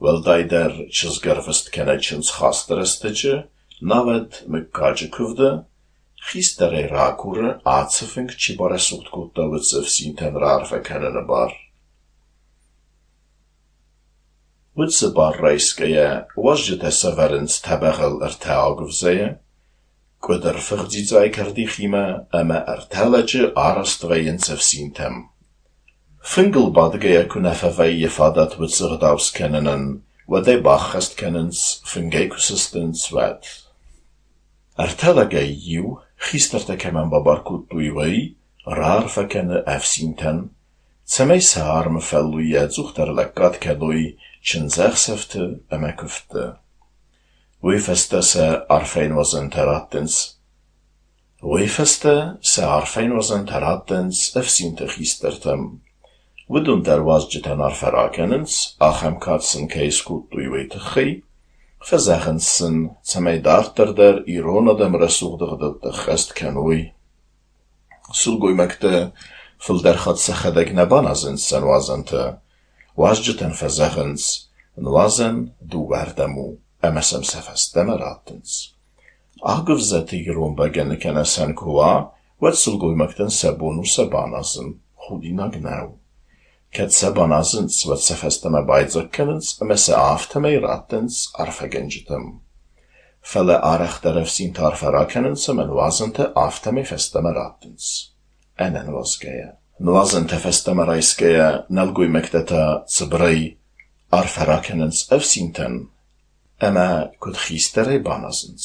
Speaker 1: Уӕлдайдӕр чызгӕрвыст кӕнӕ чындзхасты рӕстӕджы, науӕд мыггаджы куывды, хистӕрӕй ракуры, ацы фынг чи барӕсугъд кодта, уыцы ӕфсинтӕн раарфӕ кӕныны бар. Уыцы бар райсгӕйӕ, уазджытӕ сӕвӕрынц тӕбӕгъыл ӕртӕ агуывзӕйы, къуыдырфых дзидзайы кӕрдихимӕ ӕмӕ ӕртӕ лӕджы араст вӕййынц ӕфсинтӕм. Фынгыл бадгӕйӕ куы нӕ фӕвӕййы фадат уыцы ӕгъдау скӕнынӕн, уӕд ӕй баххӕст кӕнынц, фынгӕй куы сыстынц, уӕд. Ӕртӕ лӕгӕй иу, хистӕртӕ кӕмӕн бабар кодтой, уый, раарфӕ кӕны ӕфсинтӕн, цӕмӕй сӕ армы фӕллойӕ ӕдзухдӕр лӕггад кӕной чындзӕхсӕвты ӕмӕ куывдты. Уый фӕстӕ сӕ арфӕйы нуазӕнтӕ раттынц. Уый фӕстӕ сӕ арфӕйы нуазӕнтӕ раттынц ӕфсинты хистӕртӕм. Уыдон дӕр уазджытӕн арфӕ ракӕнынц, ахӕм кад сын кӕй скодтой, уый тыххӕй. Фӕзӕгъынц сын, цӕмӕй дарддӕр дӕр ирон адӕмы рӕсугъд ӕгъдӕуттӕ ӕххӕст кӕной. Сылгоймӕгтӕ фылдӕр хатт сӕхӕдӕг нӕ баназынц сӕ нуазӕнтӕ. Уазджытӕн фӕзӕгъынц, нуазӕн дыууӕрдӕм у, ӕмӕ сӕм сӕ фӕстӕмӕ раттынц. Агуывзӕты ирон бӕгӕны кӕнӕ сӕн куы уа, уӕд сылгоймӕгтӕн сӕ бон у сӕ баназын, худинаг нӕу. Кӕд сӕ баназынц, уӕд сӕ фӕстӕмӕ байдзаг кӕнынц ӕмӕ сӕ афтӕмӕй раттынц арфӕгӕнджытӕм. Фӕлӕ арӕхдӕр ӕфсинтӕ арфӕ ракӕнынц ӕмӕ нуазӕнтӕ афтӕмӕй фӕстӕмӕ раттынц. Ӕнӕнуазгӕйӕ. Нуазӕнтӕ фӕстӕмӕ райсгӕйӕ, нӕлгоймӕгтӕ та цыбырӕй арфӕ ракӕнынц ӕфсинтӕн ӕмӕ куыд хистӕрӕй баназынц.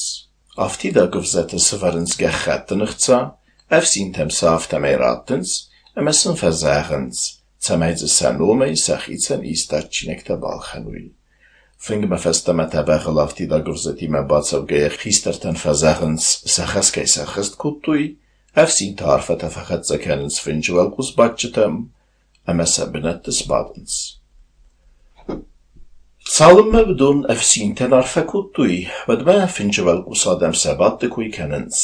Speaker 1: Афтид агуывзӕты сӕвӕрынц гӕххӕттын ӕхца, ӕфсинтӕм сӕ афтӕмӕй раттынц ӕмӕ сын фӕзӕгъынц, цӕмӕй дзы сӕ номӕй сӕхицӕн исты адджинӕгтӕ балхӕной. Фынгмӕ фӕстӕмӕ тӕбӕгъыл афтид агуывзӕтимӕ бацӕугӕйӕ хистӕртӕн фӕзӕгъынц, сӕ хӕс кӕй сӕххӕст кодтой, ӕфсинтӕ арфӕтӕ фӕхӕццӕ кӕнынц фынджы уӕлхъус бадджытӕм ӕмӕ сӕ бынӕтты сбадынц. Цалынмӕ уыдон ӕфсинтӕн арфӕ кодтой, уӕдмӕ фынджы уӕлхъус адӕм сӕ бадты кой кӕнынц.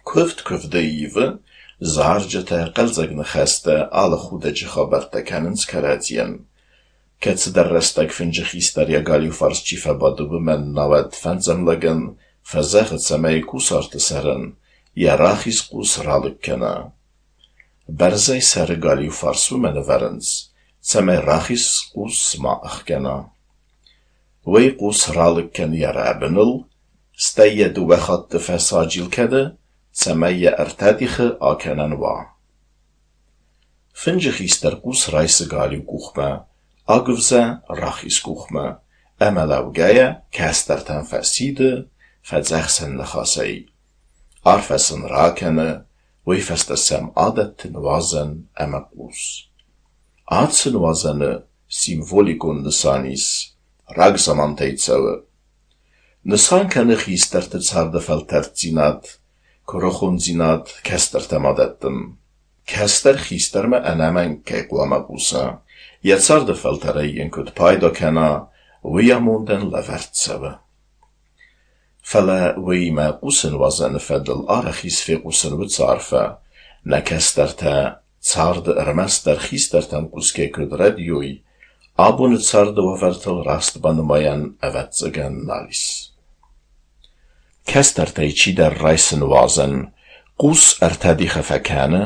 Speaker 1: Куывд куывды ивы, зарджытӕ, хъӕлдзӕг ныхӕстӕ, алы худӕджы хабӕрттӕ кӕнынц кӕрӕдзийӕн. Кӕцыдӕр рӕстӕг фынджы хистӕр йӕ галиу фарс чи фӕбады, уымӕн науӕд фӕндзӕм лӕгӕн фӕзӕгъы, цӕмӕй кусарты сӕрӕн йӕ рахиз хъус ралыг кӕна. Бӕрзӕй сӕры галиу фарс уымӕн ӕвӕрынц, цӕмӕй рахиз хъус ма ӕхгӕна. Уый хъус ралыг кӕны йӕ рӕбыныл, стӕй йӕ дыууӕ хатты фӕсаджил кӕны, цӕмӕй йӕ ӕртӕ дихы акӕнӕн уа. Фынджы хистӕр хъус райсы галиу къухмӕ, агуывзӕ рахиз къухмӕ ӕмӕ лӕугӕйӕ кӕстӕртӕм фӕсиды фӕдзӕхсӕн ныхасӕй. Арфӕ сын ракӕны, уый фӕстӕ сӕм адӕтты нуазӕн ӕмӕ къус. Ацы нуазӕны символикон нысан ис, рагзамантӕй цӕуы. Нысан кӕны хистӕрты царды фӕлтӕрддзинад, куырыхондзинад кӕстӕртӕм адӕттын. Кӕстӕр хистӕрмӕ ӕнӕмӕнг кӕй хъуамӕ хъуса, йӕ царды фӕлтӕрӕй йын куыд пайда кӕна, уый амондӕн лӕвӕрд цӕуы. Фӕлӕ уыимӕ хъусы нуазӕны фӕдыл арӕх ис фехъусын уыцы арфӕ, нӕ кӕстӕртӕ царды ӕрмӕстдӕр хистӕртӕм хъусгӕ куыд рӕдийой, абоны царды уавӕртыл раст банымайӕн, ӕвӕццӕгӕн, нал ис. Кӕстӕртӕй чидӕр райсы нуазӕн, хъус ӕртӕ дихы фӕкӕны,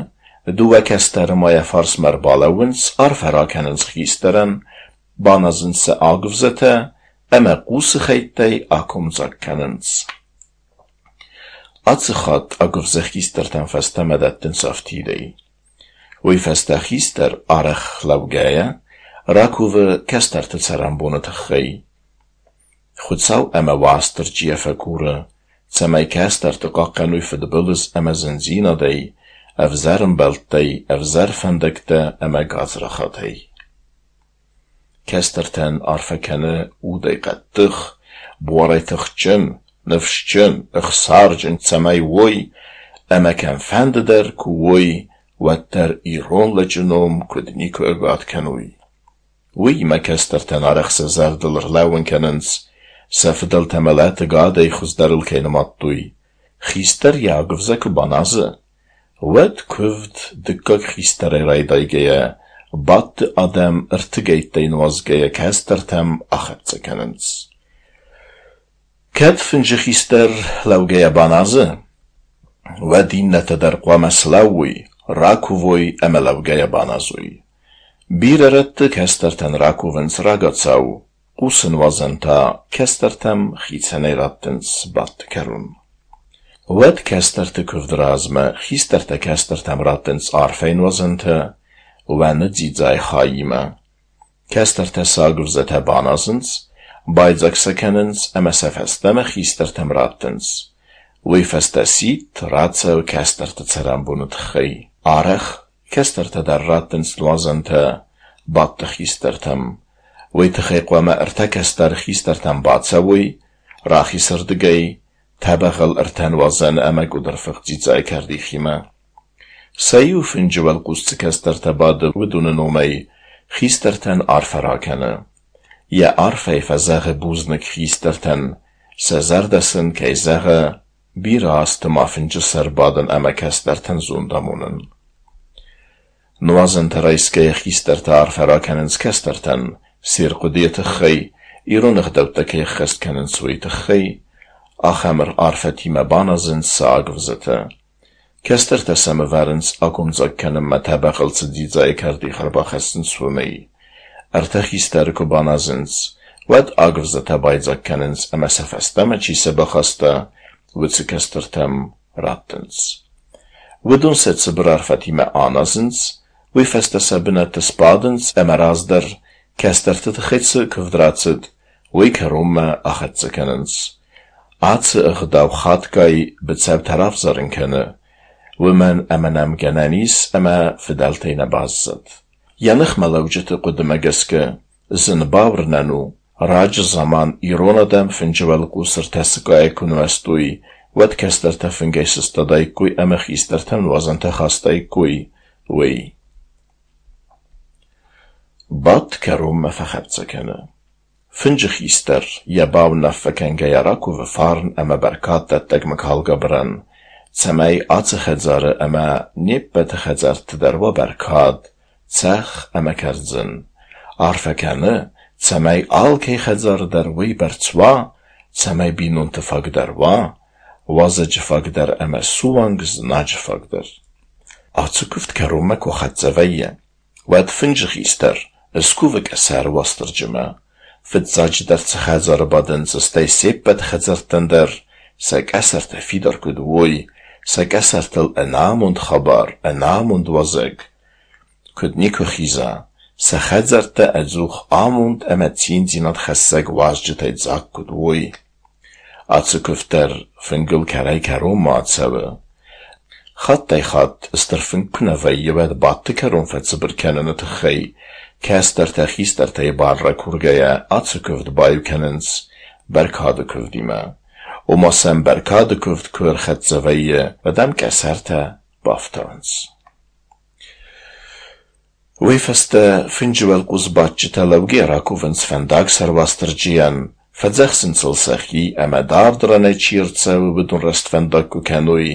Speaker 1: дыууӕ кӕстӕры ма йӕ фарсмӕ ӕрбалӕууынц, арфӕ ракӕнынц хистӕрӕн, баназынц сӕ агуывзӕтӕ ӕмӕ хъусы хӕйттӕй акомдзаг кӕнынц. Ацы хатт агуывзӕ хистӕртӕм фӕстӕмӕ дӕттынц афтидӕй. Уый фӕстӕ хистӕр, арӕх лӕугӕйӕ, ракувы кӕстӕрты цӕрӕнбоны тыххӕй. Хуыцау ӕмӕ Уастырджийӕ фӕкуры, цӕмӕй кӕстӕрты хъахъхъӕной фыдбылыз ӕмӕ зындзинадӕй, ӕвзӕр ӕмбӕлттӕй, ӕвзӕр фӕндӕгтӕ ӕмӕ гадзрахатӕй. Кӕстӕртӕн арфӕ кӕны удӕй хъӕддых, буарӕй тыхджын, ныфсджын, ӕхсарджын цӕмӕй уой, ӕмӕ кӕмфӕнды дӕр куы уой, уӕддӕр ирон лӕджы ном куыд никуы ӕгад кӕной. Уыимӕ кӕстӕртӕн арӕх сӕ зӕрдыл ӕрлӕууын кӕнынц, сӕ фыдӕлтӕ мӕлӕты гадӕй хуыздӕрыл кӕй нымадтой. Хистӕр йӕ агуывзӕ куы баназы, уӕд куывд дыккаг хистӕрӕй райдайгӕйӕ Бадты адӕм ӕртыгӕйттӕй нуазгӕйӕ кӕстӕртӕм ахӕццӕ кӕнынц. Кӕд фынджы хистӕр лӕугӕйӕ баназы, уӕд иннӕтӕ дӕр хъуамӕ слӕууой, ракувой ӕмӕ лӕугӕйӕ баназой. Бирӕ рӕтты кӕстӕртӕн ракувынц рагацау, къусы нуазӕн та кӕстӕртӕм хицӕнӕй раттынц бадты кӕрон. Уӕд кӕстӕрты куывды размӕ хистӕртӕ кӕстӕртӕм раттынц арфӕйы нуазӕнтӕ уӕны дзидзайы хаимӕ. Кӕстӕртӕ сӕ агуывзӕтӕ баназынц, байдзаг сӕ кӕнынц ӕмӕ сӕ фӕстӕмӕ хистӕртӕм раттынц. Уый фӕстӕ сидт рацӕуы кӕстӕрты цӕрӕнбоны тыххӕй. Арӕх кӕстӕртӕ дӕр раттынц нуазӕнтӕ бадты хистӕртӕм. Уый тыххӕй хъуамӕ ӕртӕ кӕстӕры хистӕртӕм бацӕуой, рахисырдыгӕй, тӕбӕгъыл ӕртӕ нуазӕны ӕмӕ къуыдырфых дзидзайы кӕрдихимӕ. Сӕ иу фынджы уӕлхъус цы кӕстӕртӕ бады, уыдоны номӕй хистӕртӕн арфӕ ракӕны. Йӕ арфӕйы фӕзӕгъы бузныг хистӕртӕн, сӕ зӕрдӕ сын кӕй зӕгъы, бирӕ азты ма фынджы сӕр бадын ӕмӕ кӕстӕртӕн зонд амонын. Нуазӕнтӕ райсгӕйӕ хистӕртӕ арфӕ ракӕнынц кӕстӕртӕн се рхъуыдыйы тыххӕй, ирон ӕгъдӕуттӕ кӕй ӕххӕст кӕнынц, уый тыххӕй, ахӕм арфӕтимӕ баназынц сӕ агуывзӕтӕ. Кӕстӕртӕ сӕм ӕвӕрынц акомдзаг кӕнынмӕ тӕбӕгъыл цы дзидзайы кӕрдих ӕрбахӕссынц, уымӕй. Ӕртӕ хистӕры куы баназынц, уӕд агуывзӕтӕ байдзаг кӕнынц ӕмӕ сӕ фӕстӕмӕ чи сӕ бахаста, уыцы кӕстӕртӕм раттынц. Уыдон сӕ цыбыр арфӕтимӕ аназынц, уый фӕстӕ сӕ бынӕтты сбадынц ӕмӕ раздӕр кӕстӕрты тыххӕй цы куывд рацыд, уый кӕронмӕ ахӕццӕ кӕнынц. Ацы ӕгъдау хатгай быцӕутӕ равзарын кӕны, уымӕн ӕмӕ нӕм гӕнӕн ис ӕмӕ фыдӕлтӕй нӕ баззад. Йӕ ныхмӕлӕуджыты хъуыдымӕ гӕсгӕ, зын бауырнӕн у, раджы заман ирон адӕм фынджы уӕлхъус ӕртӕ сыкъайы куы нуӕзтой, уӕд кӕстӕртӕ фынгӕй сыстадаиккой ӕмӕ хистӕртӕн нуазӕнтӕ хастаиккой, уый. Бадт кӕронмӕ фӕхӕццӕ кӕны. Фынджы хистӕр йӕ бауынаффӕ кӕнгӕйӕ ракувы фарн ӕмӕ бӕркаддӕттӕг Мыкалгабырӕн, цӕмӕй ацы хӕдзары ӕмӕ не ппӕты хӕдзӕртты дӕр уа бӕркад, цӕхх ӕмӕ кӕрдзын. Арфӕ кӕны, цӕмӕй алкӕй хӕдзары дӕр уыйбӕрц уа, цӕмӕй бинонты фаг дӕр уа, уазӕджы фаг дӕр ӕмӕ суанг знаджы фаг дӕр. Ацы куывд кӕронмӕ куы хӕццӕ вӕййы, уӕд фынджы хистӕр скувы къӕсӕры Уастырджимӕ. Фыццаджыдӕр цы хӕдзары бадынц, стӕй се ппӕт хӕдзӕрттӕн дӕр сӕ къӕсӕртӕ фидар куыд уой, сӕ къӕсӕртыл ӕнамонд хабар, ӕнамонд уазӕг куыд никуы хиза, сӕ хӕдзӕрттӕ ӕдзух амонд ӕмӕ циндзинад хӕссӕг уазджытӕй дзаг куыд уой. Ацы куывд дӕр фынгыл кӕрӕй-кӕронмӕ ацӕуы. Хаттӕй-хатт стыр фынг куы нӕ вӕййы, уӕд бадты кӕрон фӕцыбыр кӕныны тыххӕй кӕстӕртӕ хистӕртӕй бар ракургӕйӕ ацы куывд баиу кӕнынц бӕркады куывдимӕ. Ома сӕм бӕркады куывд куы ӕрхӕццӕ вӕййы, уӕд ӕм къӕсӕртӕ бафтауынц. Уый фӕстӕ фынджы уӕлхъус бадджытӕ лӕугӕйӕ ракувынц фӕндагсар Уастырджийӕн, фӕдзӕхсынц ыл сӕхи ӕмӕ дард ранӕй чи ӕрцӕуы, уыдон рӕствӕндаг куы кӕной,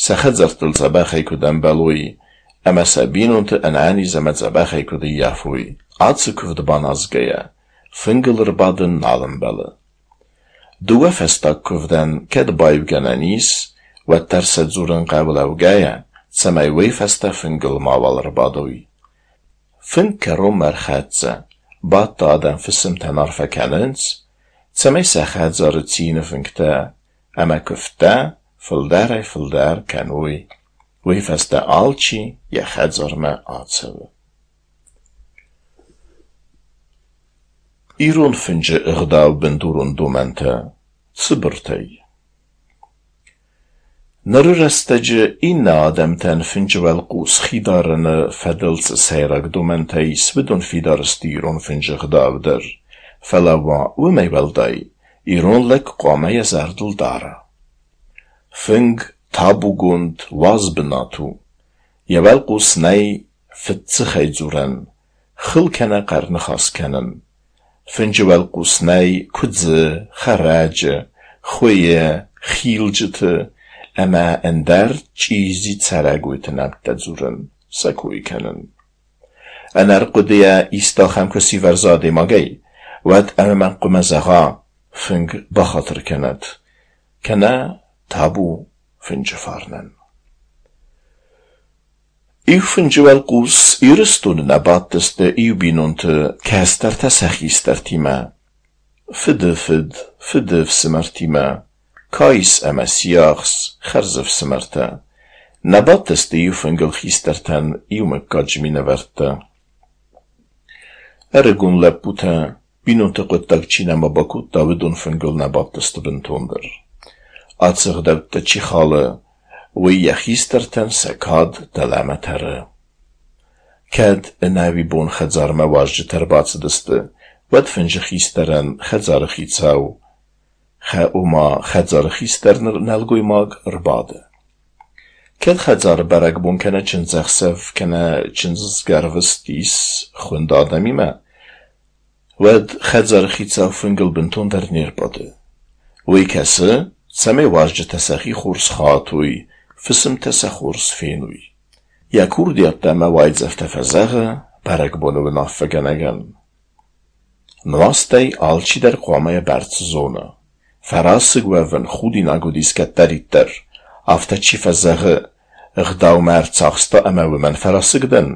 Speaker 1: сӕ хӕдзӕрттыл дзӕбӕхӕй куыд ӕмбӕлой ӕмӕ сӕ бинонты ӕнӕниз ӕмӕ дзӕбӕхӕй куыд ӕййафой. Ацы куывд баназгӕйӕ, фынгыл ӕрбадын нал ӕмбӕлы. Дыууӕ фӕстаг куывдӕн кӕд баиугӕнӕн ис, уӕддӕр сӕ дзурын хъӕуы лӕугӕйӕ, цӕмӕй уый фӕстӕ фынгыл мауал ӕрбадой. Фынг кӕронмӕ ӕрхӕццӕ, бадты адӕм фысымтӕн арфӕ кӕнынц, цӕмӕй сӕ хӕдзары цины фынгтӕ ӕмӕ куывдтӕ фылдӕрӕй-фылдӕр кӕной. Уый фӕстӕ алчи йӕ хӕдзармӕ ацӕуы. Ирон фынджы ӕгъдау бындурон домӕнтӕ цыбыртӕй. Ныры рӕстӕджы иннӕ адӕмтӕн фынджы уӕлхъус хи дарыны фӕдыл цы сӕйраг домӕнтӕ ис, уыдон фидар сты ирон фынджы ӕгъдау дӕр. Фӕлӕ ма уымӕй уӕлдай, ирон лӕг хъуамӕ йӕ зӕрдыл дара. Фынг табугонд уаз бынат у. Йӕ уӕлхъус нӕй фыддзыхӕй дзурӕн, хыл кӕнӕ хъӕрныхас кӕнын. Фынджы уӕлхъус нӕй куыдзы, хӕрӕджы, хуыйы, хилджыты ӕмӕ ӕндӕр чъизи цӕрӕгойты нӕмттӕ дзурын, сӕ кой кӕнын. Ӕнӕрхъуыдыйӕ исты ахӕм куы сивӕрза адӕймагӕй, уӕд ӕнӕмӕнг хъуамӕ зӕгъа: фынг бахатыр кӕнӕд, кӕнӕ табу фынджы фарнӕн. Иу фынджы уӕлхъус Ирыстоны нӕ бадтысты иу бинонты кӕстӕртӕ сӕ хистӕртимӕ, фыды фыд, фыды фсымӕртимӕ, каис ӕмӕ сиахс, хӕрзӕфсымӕртӕ. Нӕ бадтысты иу фынгыл хистӕртӕн иу мыггаджы минӕвӕрттӕ. Ӕрыгон лӕппутӕ, бинонты хъуыддаг чи нӕма бакодта, уыдон фынгыл нӕ бадтысты бынтондӕр. Ацы ӕгъдӕуттӕ чи халы, уый йӕ хистӕртӕн сӕ кад дӕлӕмӕ тӕры. Кӕд ӕнӕуи бон хӕдзармӕ уазджытӕ ӕрбацыдысты, уӕд фынджы хистӕрӕн хӕдзары хицау, ома хӕдзары хистӕр нӕлгоймаг ӕрбады. Кӕд хӕдзары бӕрӕгбон кӕнӕ чындзӕхсӕв кӕнӕ чындзгӕрвыст ис хуынд адӕмимӕ, уӕд хӕдзары хицау фынгыл бынтондӕр не рбады. Уый кӕсы, цӕмӕй уазджытӕ сӕхи хорз хатой, фысымтӕ сӕ хорз феной. Йӕ курдиӕттӕ ӕмӕ уайдзӕфтӕ фӕзӕгъы бӕрӕгбоны уынаффӕгӕнӕгӕн. Нуӕзтӕй алчидӕр хъуамӕ йӕ бӕрц зона. Фӕрасыг уӕвын худинаг уыдис кӕддӕриддӕр, афтӕ чи фӕзӕгъы, ӕгъдау мӕ ӕрцахста ӕмӕ уымӕн фӕрасыг дӕн,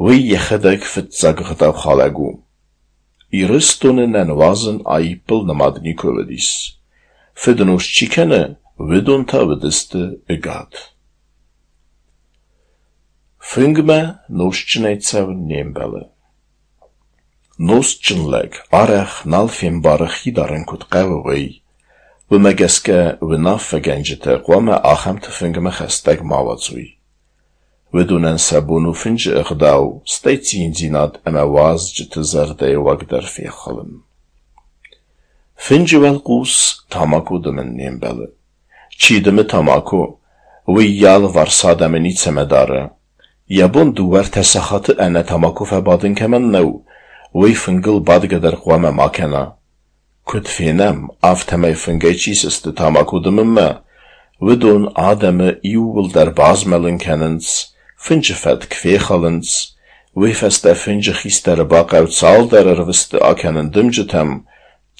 Speaker 1: уый йӕхӕдӕг фыццаг ӕгъдаухалӕг у. Ирыстоны нӕ нуазын аиппыл нымад никуы уыдис. Фыднозт чи кӕны, уыдон та уыдысты ӕгад. Фынгмӕ нозтджынӕй цӕуын не мбӕлы. Нозтджын лӕг арӕх нал фембары хи дарын куыд хъӕуы, уый. Уымӕ гӕсгӕ уынаффӕгӕнджытӕ хъуамӕ ахӕмты фынгмӕ хӕстӕг ма уадзой. Уыдонӕн сӕ бон у фынджы ӕгъдау, стӕй циндзинад ӕмӕ уазджыты зӕрдӕйы уаг дӕр фехалын. Фынджы уӕлхъус тамако дымын не мбӕлы. Чи дымы тамако, уый йӕ алыварс адӕмы ницӕмӕ дары. Йӕ бон дыууӕ-ӕртӕ сахаты ӕнӕ тамако фӕбадын кӕмӕн нӕу, уый фынгыл бадгӕ дӕр хъуамӕ ма кӕна. Куыд фенӕм, афтӕмӕй фынгӕй чи сысты тамако дымынмӕ, уыдон адӕмы иууылдӕр базмӕлын кӕнынц, фынджы фӕтк фехалынц, уый фӕстӕ фынджы хистӕры бахъӕуы цалдӕр ӕрвысты акӕнын дымджытӕм,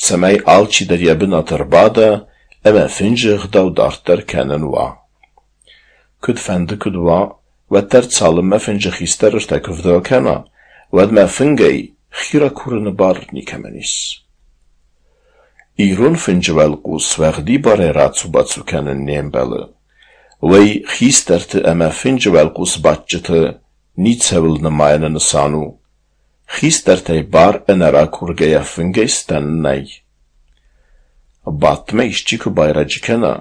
Speaker 1: цӕмӕй алчидӕр йӕ бынаты ӕрбада ӕмӕ фынджы ӕгъдау дарддӕр кӕнын уа. Куыдфӕнды куыд уа, уӕддӕр цалынмӕ фынджы хистӕр ӕртӕ куывды акӕна, уӕдмӕ фынгӕй хи ракурыны бар никӕмӕн ис. Ирон фынджы уӕлхъус уӕгъдибарӕй рацу-бацу кӕнын не мбӕлы. Уый хистӕрты ӕмӕ фынджы уӕлхъус бадджыты ницӕуыл нымайыны нысан у. Хистӕртӕй бар ӕнӕракургӕйӕ фынгӕй стӕн нӕй. Бадтмӕ исчи куы байрӕджы кӕна,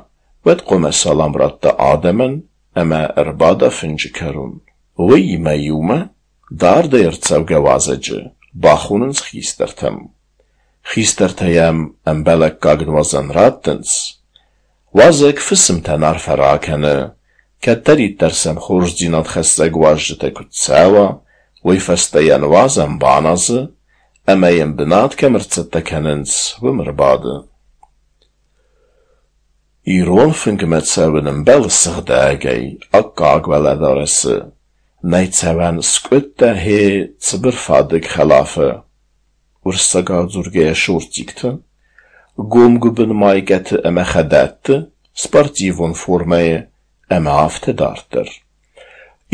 Speaker 1: уӕд хъуамӕ салам радта адӕмӕн ӕмӕ ӕрбада фынджы кӕрон. Уыимӕ иумӕ дардӕй ӕрцӕугӕ уазӕджы бахонынц хистӕртӕм. Хистӕртӕ йӕм ӕмбӕлӕггаг нуазӕн раттынц. Уазӕг фысымтӕн арфӕ ракӕны, кӕддӕриддӕр сӕм хорздзинадхӕссӕг уазджытӕ куыд цӕуа, уый фӕстӕ йӕ нуазӕн баназы ӕмӕ йын бынат кӕм ӕрцӕттӕ кӕнынц, уым ӕрбады. Ирон фынгмӕ цӕуын ӕмбӕлы сыгъдӕгӕй, аккаг уӕлӕдарӕсы. Нӕй цӕуӕн скъуыдтӕ гье цыбырфадыг хӕлафы, уырыссагау дзургӕйӕ шортикты, гомгуыбын майкӕты ӕмӕ хӕдӕтты, спортивон формӕйы ӕмӕ афтӕ дарддӕр.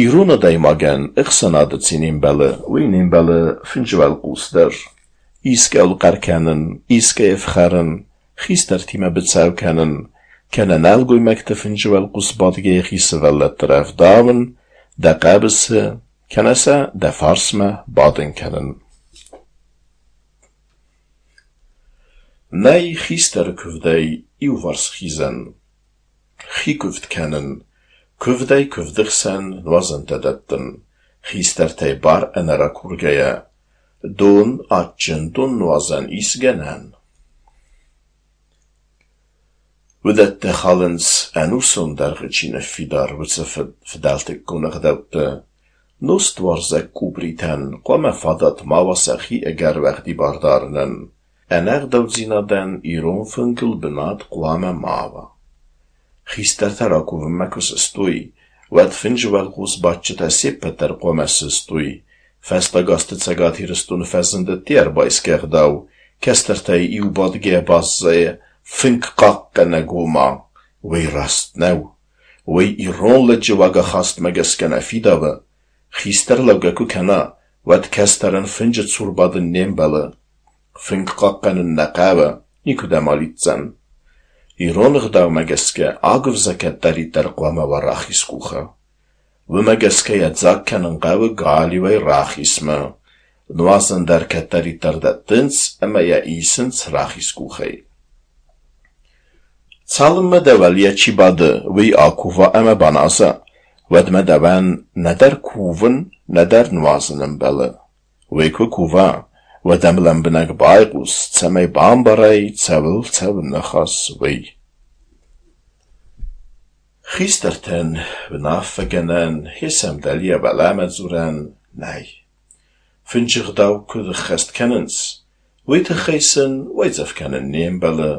Speaker 1: Ирон адӕймагӕн ӕхсӕнады цы не мбӕлы, уый не мбӕлы фынджы уӕлхъус дӕр. Искӕуыл хъӕр кӕнын, искӕй ӕфхӕрын, хистӕртимӕ быцӕу кӕнын, кӕнӕ нӕлгоймӕгты фынджы уӕлхъус бадгӕ йӕхи сывӕллӕтты рӕвдауын, дӕ хъӕбысы, кӕнӕ сӕ дӕ фарсмӕ бадын кӕнын. Нӕй хистӕры куывдӕй иуварс хизӕн. Хи куывд кӕнын, куывдӕй куывды хсӕн нуазӕнтӕ дӕттын, хистӕртӕй бар ӕнӕракургӕйӕ, дон, адджын доннуазӕн ис гӕнӕн. Уыдӕттӕ халынц, ӕнусон дӕргъы чи ныффидар, уыцы фыдӕлтыккон ӕгъдӕуттӕ. Нозтуарзӕг къубритӕн хъуамӕ фадат ма уа сӕхи ӕгӕр уӕгъдибар дарынӕн. Ӕнӕгъдаудзинадӕн ирон фынгыл бынат хъуамӕ ма уа. Хистӕртӕ ракувынмӕ куы сыстой, уӕд фынджы уӕлхъус бадджытӕ се ппӕт дӕр хъуамӕ сыстой, Фӕстаг азты Цӕгат Ирыстоны фӕзынд ӕдде ӕрбайсгӕ ӕгъдау, кӕстӕртӕй иу бадгӕйӕ баззайы фынг хъахъхъӕнӕг ома, уый раст нӕу. Уый ирон лӕджы уагахастмӕ гӕсгӕ нӕ фидауы. Хистӕр лӕугӕ куы кӕна, уӕд кӕстӕрӕн фынджы цур бадын не мбӕлы. Фынг хъахъхъӕнын нӕ хъӕуы, никуыдӕм алидздзӕн. Ирон ӕгъдаумӕ гӕсгӕ агуывзӕ кӕддӕриддӕр хъуамӕ уа рахиз къухы. Уымӕ гӕсгӕ йӕ дзаг кӕнын хъӕуы галиуӕй рахизмӕ. Нуазӕн дӕр кӕддӕриддӕр дӕттынц ӕмӕ йӕ исынц рахиз къухӕй. Цалынмӕ дӕ уӕлейӕ чи бады, уый акува ӕмӕ баназа, уӕдмӕ дӕуӕн нӕдӕр кувын, нӕдӕр нуазын ӕмбӕлы. Уый куы кува, уӕд ӕм лӕмбынӕг байхъус, цӕмӕй бамбарай, цӕуыл цӕуы ныхас, уый. Хистӕртӕн уынаффӕгӕнӕн, хи сӕм дӕлейӕ уӕлӕмӕ дзурӕн нӕй. Фынджы гъдау куыд ӕххӕст кӕнынц, уый тыххӕй сын уайдзӕф кӕнын не мбӕлы,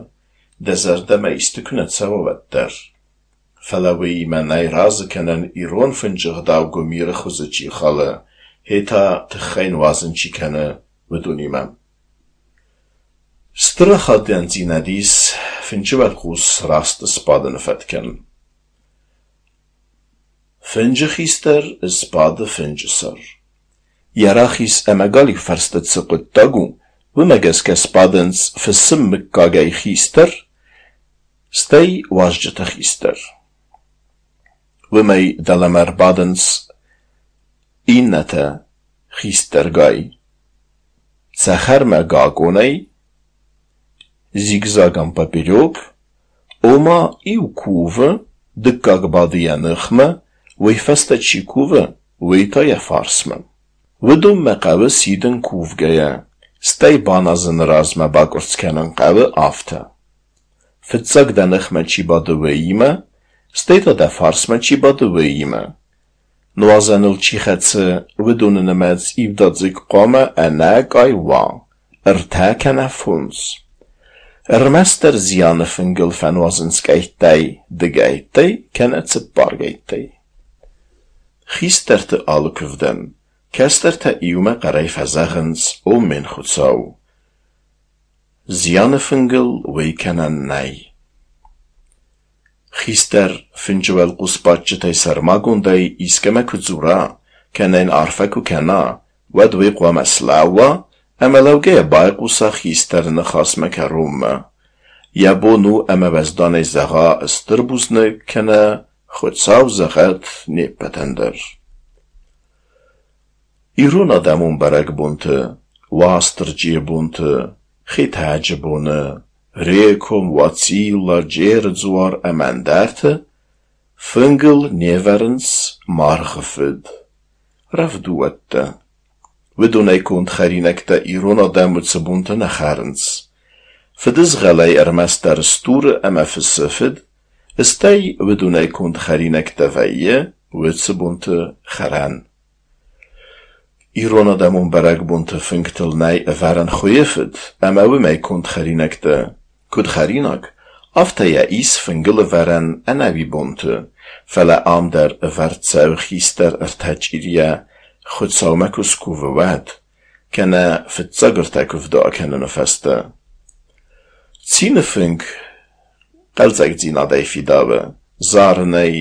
Speaker 1: дӕ зӕрдӕмӕ исты куы нӕ цӕуа, уӕддӕр. Фӕлӕ уыимӕ нӕй разы кӕнӕн ирон фынджы гъдау гуымиры хуызы чи халы, йе та тыххӕй нуазын чи кӕны, уыдонимӕ. Стыр ахадӕндзинад ис фынджы уӕлхъус раст сбадыны фӕткӕн. Фынджы хистӕр сбады фынджы сӕр. Йӕ рахиз ӕмӕ галиу фӕрсты цы хъуыддаг у, уымӕ гӕсгӕ сбадынц фысым мыггагӕй хистӕр, стӕй уазджыты хистӕр. Уымӕй дӕлӕмӕ ӕрбадынц иннӕтӕ хистӕргай. Цӕхӕрмӕ гакъонӕй, зигзагом поперек, ома иу кувы, дыккаг бады йӕ ныхмӕ, уый фӕстӕ чи кувы, уый та йӕ фарсмӕ. Уыдонмӕ хъӕуы сидын кувгӕйӕ, стӕй баназыны размӕ бакъуырцц кӕнын хъӕуы афтӕ. Фыццаг дӕ ныхмӕ чи бады, уыимӕ, стӕй та дӕ фарсмӕ чи бады, уыимӕ. Нуазӕныл чи хӕцы, уыдоны нымӕц иудадзыг хъуамӕ ӕнӕкъай уа, ӕртӕ кӕнӕ фондз. Ӕрмӕстдӕр зианы фынгыл фӕнуазынц къӕйттӕй, дыгӕйттӕй кӕнӕ цыппаргӕйттӕй. Хистӕрты алы куывдӕн кӕстӕртӕ иумӕ хъӕрӕй фӕзӕгъынц «Оммен, Хуыцау!». Зианы фынгыл уый кӕнӕн нӕй. Хистӕр фынджы уӕлхъус бадджытӕй сӕрмагондӕй искӕмӕ куы дзура, кӕнӕ йын арфӕ куы кӕна, уӕд уый хъуамӕ слӕууа ӕмӕ лӕугӕйӕ байхъуса хистӕры ныхасмӕ кӕронмӕ. Йӕ бон у ӕмӕ уӕзданӕй зӕгъа стыр бузныг кӕнӕ Хуыцау зӕгъӕд не ппӕтӕн дӕр. Ирон адӕмон бӕрӕгбонты, Уастырджийы бонты, Хетӕджы боны, Реком, Уацилла, Джеры дзуар ӕмӕ ӕндӕрты фынгыл не вӕрынц маргъы фыд, рӕвдуӕттӕ. Уыдонӕй конд хӕринӕгтӕ ирон адӕм уыцы бонты нӕ хӕрынц. Фыдызгъӕлӕй ӕрмӕстдӕр стуры ӕмӕ фысы фыд, стӕй уыдонӕй конд хӕринӕгтӕ вӕййы уыцы бонты хӕрӕн. Ирон адӕмон бӕрӕгбонты фынгтыл нӕй ӕвӕрӕн хуыйы фыд ӕмӕ уымӕй конд хӕринӕгтӕ. Куыд хӕринаг, афтӕ йӕ ис фынгыл ӕвӕрӕн ӕнӕуи бонты, фӕлӕ ам дӕр ӕвӕрд цӕуы хистӕр ӕртӕ чъирийӕ, Хуыцаумӕ куы скувы, уӕд, кӕнӕ фыццаг ӕртӕ куывды акӕныны фӕстӕ. Цины фынг хъӕлдзӕгдзинадӕй фидауы, зарынӕй,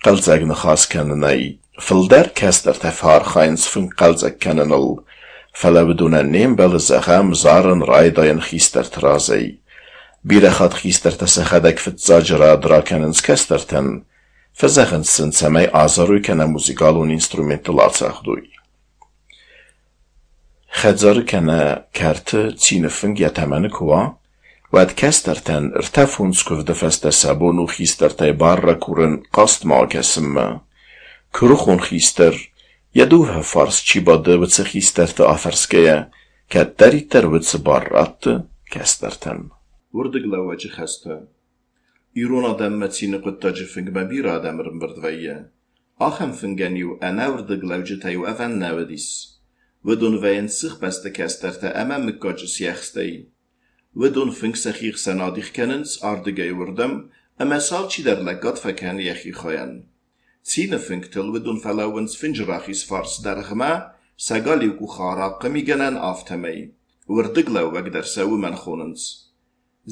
Speaker 1: хъӕлдзӕг ныхас кӕнынӕй. Фылдӕр кӕстӕртӕ фӕархайынц фынг хъӕлдзӕг кӕныныл, фӕлӕ уыдонӕн не мбӕлы, зӕгъӕм, зарын райдайын хистӕрты разӕй. Бирӕ хатт хистӕртӕ сӕхӕдӕг фыццаджы рад ракӕнынц кӕстӕртӕн, фӕзӕгъынц сын, цӕмӕй азарой кӕнӕ музыкалон инструменттыл ацӕгъдой. Хӕдзары кӕнӕ кӕрты цины фынг йӕ тӕмӕны куы уа, уӕд кӕстӕртӕн ӕртӕ-фондз куывды фӕстӕ сӕ бон у хистӕртӕй бар ракурын хъазтмӕ акӕсынмӕ. Куырыхон хистӕр, йӕ дыууӕ фарс чи бады, уыцы хистӕрты афӕрсгӕйӕ, кӕддӕриддӕр уыцы бар ратты кӕстӕртӕн. Уырдыглӕууӕджы хӕстӕ. Ирон адӕммӕ цины хъуыддаджы фынгмӕ бирӕ адӕм ӕрӕмбырд вӕййы. Ахӕм фынгӕн-иу ӕнӕуырдыглӕуджытӕй уӕвӕн нӕ уыдис. Уыдон вӕййынц сыхбӕсты кӕстӕртӕ ӕмӕ мыггаджы сиӕхстӕй. Уыдон фынг сӕхи хсӕн адих кӕнынц ардыгӕй уырдӕм, ӕмӕ сӕ алчидӕр лӕггад фӕкӕны йӕхи хайӕн. Цины фынгтыл уыдон фӕлӕууынц фынджы рахиз фарс дӕргъмӕ, Сӕ галиу къухы арахъхъы мигӕнӕн, афтӕмӕй. Уырдыглӕууӕг дӕр сӕ уымӕн хонынц.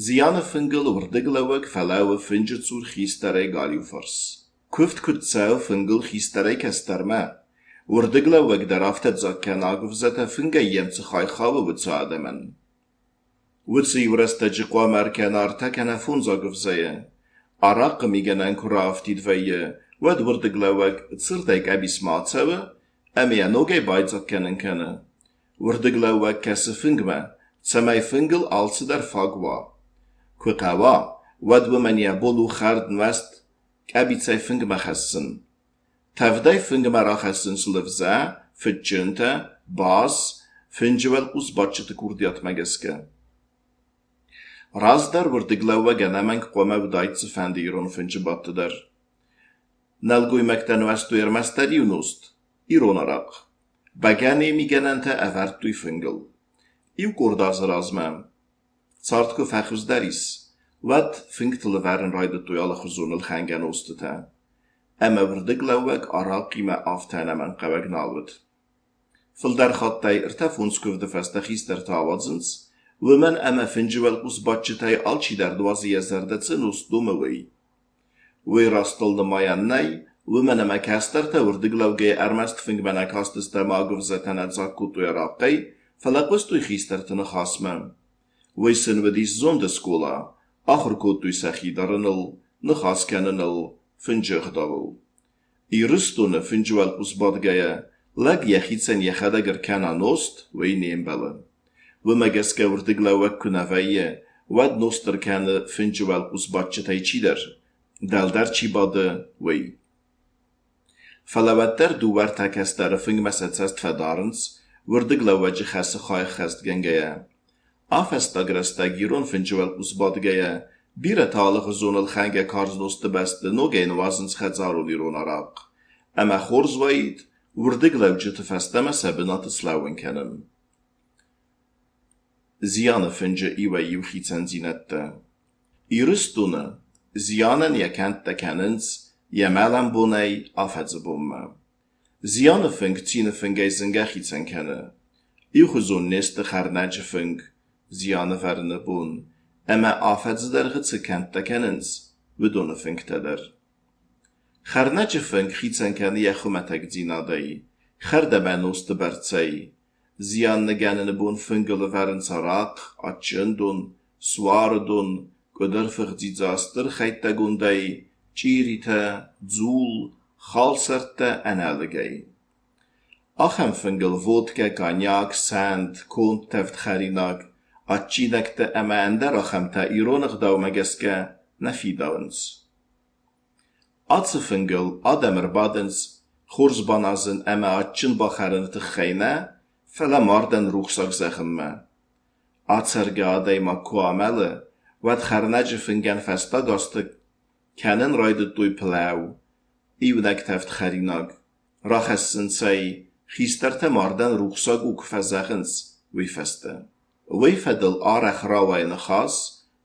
Speaker 1: Зианы фынгыл уырдыглӕууӕг фӕлӕууы фынджы цур хистӕрӕй галиу фарс. Куывд куыд цӕуы фынгыл хистӕрӕй кӕстӕрмӕ, уырдыглӕууӕг дӕр афтӕ дзаг кӕны агуывзӕтӕ, фынгӕй йӕм цы хай хауы, уыцы адӕмӕн. Уыцы иу рӕстӕджы хъуамӕ ӕркӕна ӕртӕ кӕнӕ фондз агуывзӕйы. Арахъхъы мигӕнӕн куы раафтид вӕййы, уӕд уырдыглӕууӕг цырдӕй къӕбицмӕ ацӕуы ӕмӕ йӕ ногӕй байдзаг кӕнын кӕны. Уырдыглӕууӕг кӕсы фынгмӕ, цӕмӕй фынгыл алцыдӕр фаг уа. Куы хъӕуа, уӕд уымӕн йӕ бон у хӕрд-нуӕзт къӕбицӕй фынгмӕ хӕссын. Тӕвдӕй фынгмӕ рахӕссынц лывзӕ, фыдджынтӕ, бас, фынджы уӕлхъус бадджыты курдиатмӕ гӕсгӕ. Раздӕр уырдыглӕууӕг ӕнӕмӕнг хъуамӕ уыдаид цыфӕнды ирон фынджы бадты дӕр. Нӕлгоймӕгтӕ нуӕзтой ӕрмӕстдӕр иу нозт – ирон арахъхъ. Бӕгӕныйы мигӕнӕнтӕ ӕвӕрдтой фынгыл. Иу къорд азы размӕ, цард куы фӕхуыздӕр ис, уӕд фынгтыл ӕвӕрын райдыдтой алыхуызон ӕлхӕнгӕ нозтытӕ. Ӕмӕ уырдыглӕууӕг арахъхъимӕ афтӕ ӕнӕмӕнгхъӕуӕг нал уыд. Фылдӕр хаттӕй ӕртӕ-фондз куывды фӕстӕ хистӕртӕ ауадзынц, уымӕн ӕмӕ фынджы уӕлхъус бадджытӕй алчидӕр нуазы йӕ зӕрдӕ цы нозт домы, уый. Уый растыл нымайӕн нӕй, уымӕн ӕмӕ кӕстӕртӕ уырдыглӕугӕйӕ ӕрмӕст фынгмӕ нӕ кастысты ӕмӕ агуывзӕтӕ нӕ дзаг кодтой арахъхъӕй, фӕлӕ хъуыстой хистӕрты ныхасмӕ. Уый сын уыдис зонды скъола, ахуыр кодтой сӕхи дарыныл, ныхас кӕныныл, фынджы ӕгъдауыл. Ирыстоны фынджы уӕлхъус бадгӕйӕ, лӕг йӕхицӕн йӕхӕдӕг ӕркӕна нозт, уый не мбӕлы. Уымӕ гӕсгӕ уырдыглӕууӕг куы нӕ вӕййы, уӕд нозт ӕркӕны фынджы уӕлхъус бадджытӕй чидӕр, дӕлдӕр чи бады, уый. Фӕлӕ уӕддӕр дыууӕ-ӕртӕ кӕстӕры фынгмӕ сӕ цӕст фӕдарынц, уырдыглӕууӕджы хӕсы хай ӕххӕстгӕнгӕйӕ. Афӕстаг рӕстӕг ирон фынджы уӕлхъус бадгӕйӕ, бирӕтӕ алыхуызон ӕлхӕнгӕ карз нозты бӕсты ногӕй нуазынц хӕдзарон ирон арахъхъ. Ӕмӕ хорз уаид, уырдыглӕуджыты фӕстӕмӕ сӕ бынаты слӕууын кӕнын. Зианы фынджы иуӕй-иу хицӕндзинӕдтӕ. Ирыстоны зианӕн йӕ кӕндтӕ кӕнынц йӕ мӕлӕн бонӕй афӕдзы бонмӕ. Зианы фынг цины фынгӕй зынгӕ хицӕн кӕны. Иухуызон не сты хӕрнӕджы фынг, зианы вӕрыны бон, ӕмӕ афӕдзы дӕргъы цы кӕндтӕ кӕнынц, уыдоны фынгтӕ дӕр. Хӕрнӕджы фынг хицӕн кӕны йӕ хуымӕтӕгдзинадӕй, хӕрд ӕмӕ нозты бӕрцӕй. Зиан ныгӕныны бон фынгыл ӕвӕрынц арахъхъ, адджын дон, суары дон, къуыдырфых дзидза стыр хӕйттӕгондӕй, чъиритӕ, дзул, халсӕрттӕ ӕнӕлыгӕй. Ахӕм фынгыл водкӕ, коньяк, сӕнт, конд тӕвд хӕринаг, адджинӕгтӕ ӕмӕ ӕндӕр ахӕмтӕ ирон ӕгъдаумӕ гӕсгӕ нӕ фидауынц. Ацы фынгыл адӕм ӕрбадынц хорз баназын ӕмӕ адджын бахӕрыны тыххӕй нӕ, фӕлӕ мардӕн рухсаг зӕгъынмӕ. Ацӕргӕ адӕймаг куы амӕлы, уӕд хӕрнӕджы фынгӕн фӕстаг азты кӕнын райдыдтой пылӕу, иунӕг тӕвд хӕринаг. Рахӕссынц ӕй, хистӕртӕ мардӕн рухсаг у куы фӕзӕгъынц, уый фӕстӕ. Уый фӕдыл арӕх рауайы ныхас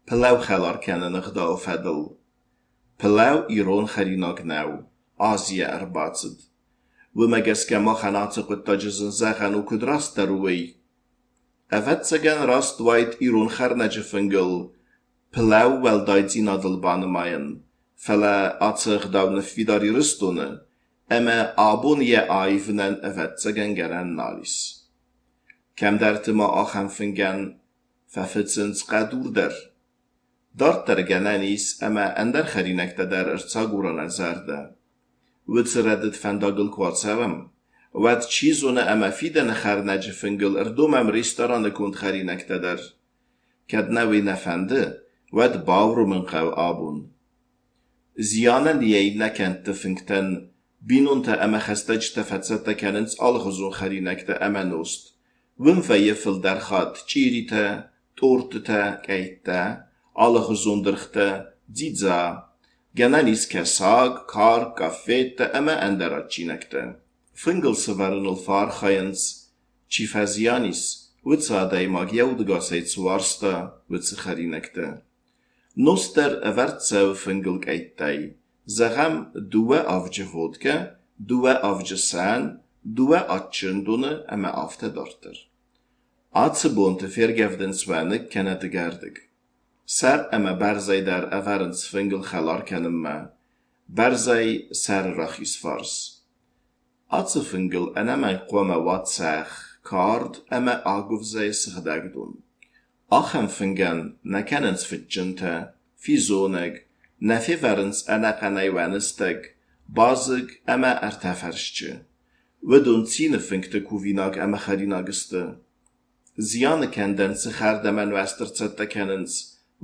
Speaker 1: пылӕу хӕлар кӕныны ӕгъдауы фӕдыл. Пылӕу ирон хӕринаг нӕу, Азийӕ ӕрбацыд. Уымӕ гӕсгӕ махӕн ацы хъуыддаджы зын зӕгъӕн у куыд растдӕр у, уый. Ӕвӕццӕгӕн раст уаид ирон хӕрнӕджы фынгыл пылӕу уӕлдайдзинадыл банымайын, фӕлӕ ацы ӕгъдау ныффидар Ирыстоны ӕмӕ абон йӕ аивынӕн ӕвӕццӕгӕн гӕнӕн нал ис. Кӕмдӕрты ма ахӕм фынгӕн фӕфыцынц хъӕдур дӕр. Дарддӕр гӕнӕн ис ӕмӕ ӕндӕр хӕринӕгтӕ дӕр ӕрцагура нӕ зӕрдӕ. Уыцы рӕдыд фӕндагыл куы ацӕуӕм, уӕд чи зоны ӕмӕ фидӕны хӕрнӕджы фынгыл ӕрдомӕм рестораны конд хӕринӕгтӕ дӕр. Кӕд нӕ уый нӕ фӕнды, уӕд бауромын хъӕуы абон. Зианӕн йӕ иннӕ кӕндты фынгтӕн бинонтӕ ӕмӕ хӕстӕджытӕ фӕцӕттӕ кӕнынц алыхуызон хӕринӕгтӕ ӕмӕ нозт. Уым вӕййы фылдӕр хатт чъиритӕ, тортытӕ, къӕйттӕ, алыхуызон дыргътӕ, дзидза. Гӕнӕн ис кӕсаг, карк, къафеттӕ ӕмӕ ӕндӕр адджинӕгтӕ. Фынгыл сӕвӕрыныл фӕархайынц, чи фӕзиан ис, уыцы адӕймаг йӕ удыгасӕй цы уарзта, уыцы хӕринӕгтӕ. Нозт дӕр ӕвӕрд цӕуы фынгыл къӕйттӕй. Зӕгъӕм, дыууӕ авджы водкӕ, дыууӕ авджы сӕн, Дыууӕ адджын доны ӕмӕ афтӕ дарддӕр. Ацы бонты фергӕвдынц уӕныг кӕнӕ дыгӕрдыг. Сӕр ӕмӕ бӕрзӕй дӕр ӕвӕрынц фынгыл хӕлар кӕнынмӕ, бӕрзӕй сӕры рахиз фарс. Ацы фынгыл ӕнӕмӕнг хъуамӕ уа цӕхх, кард ӕмӕ агуывзӕйы сыгъдӕг дон. Ахӕм фынгӕн нӕ кӕнынц фыдджынтӕ, физонӕг, нӕ февӕрынц ӕнӕхъӕнӕй уӕны стӕг, базыг ӕмӕ ӕртӕ фӕрсчы. Уыдон цины фынгты кувинаг ӕмӕ хӕринаг сты. Зианы кӕндӕн цы хӕрд ӕмӕ нуӕзт ӕрцӕттӕ кӕнынц,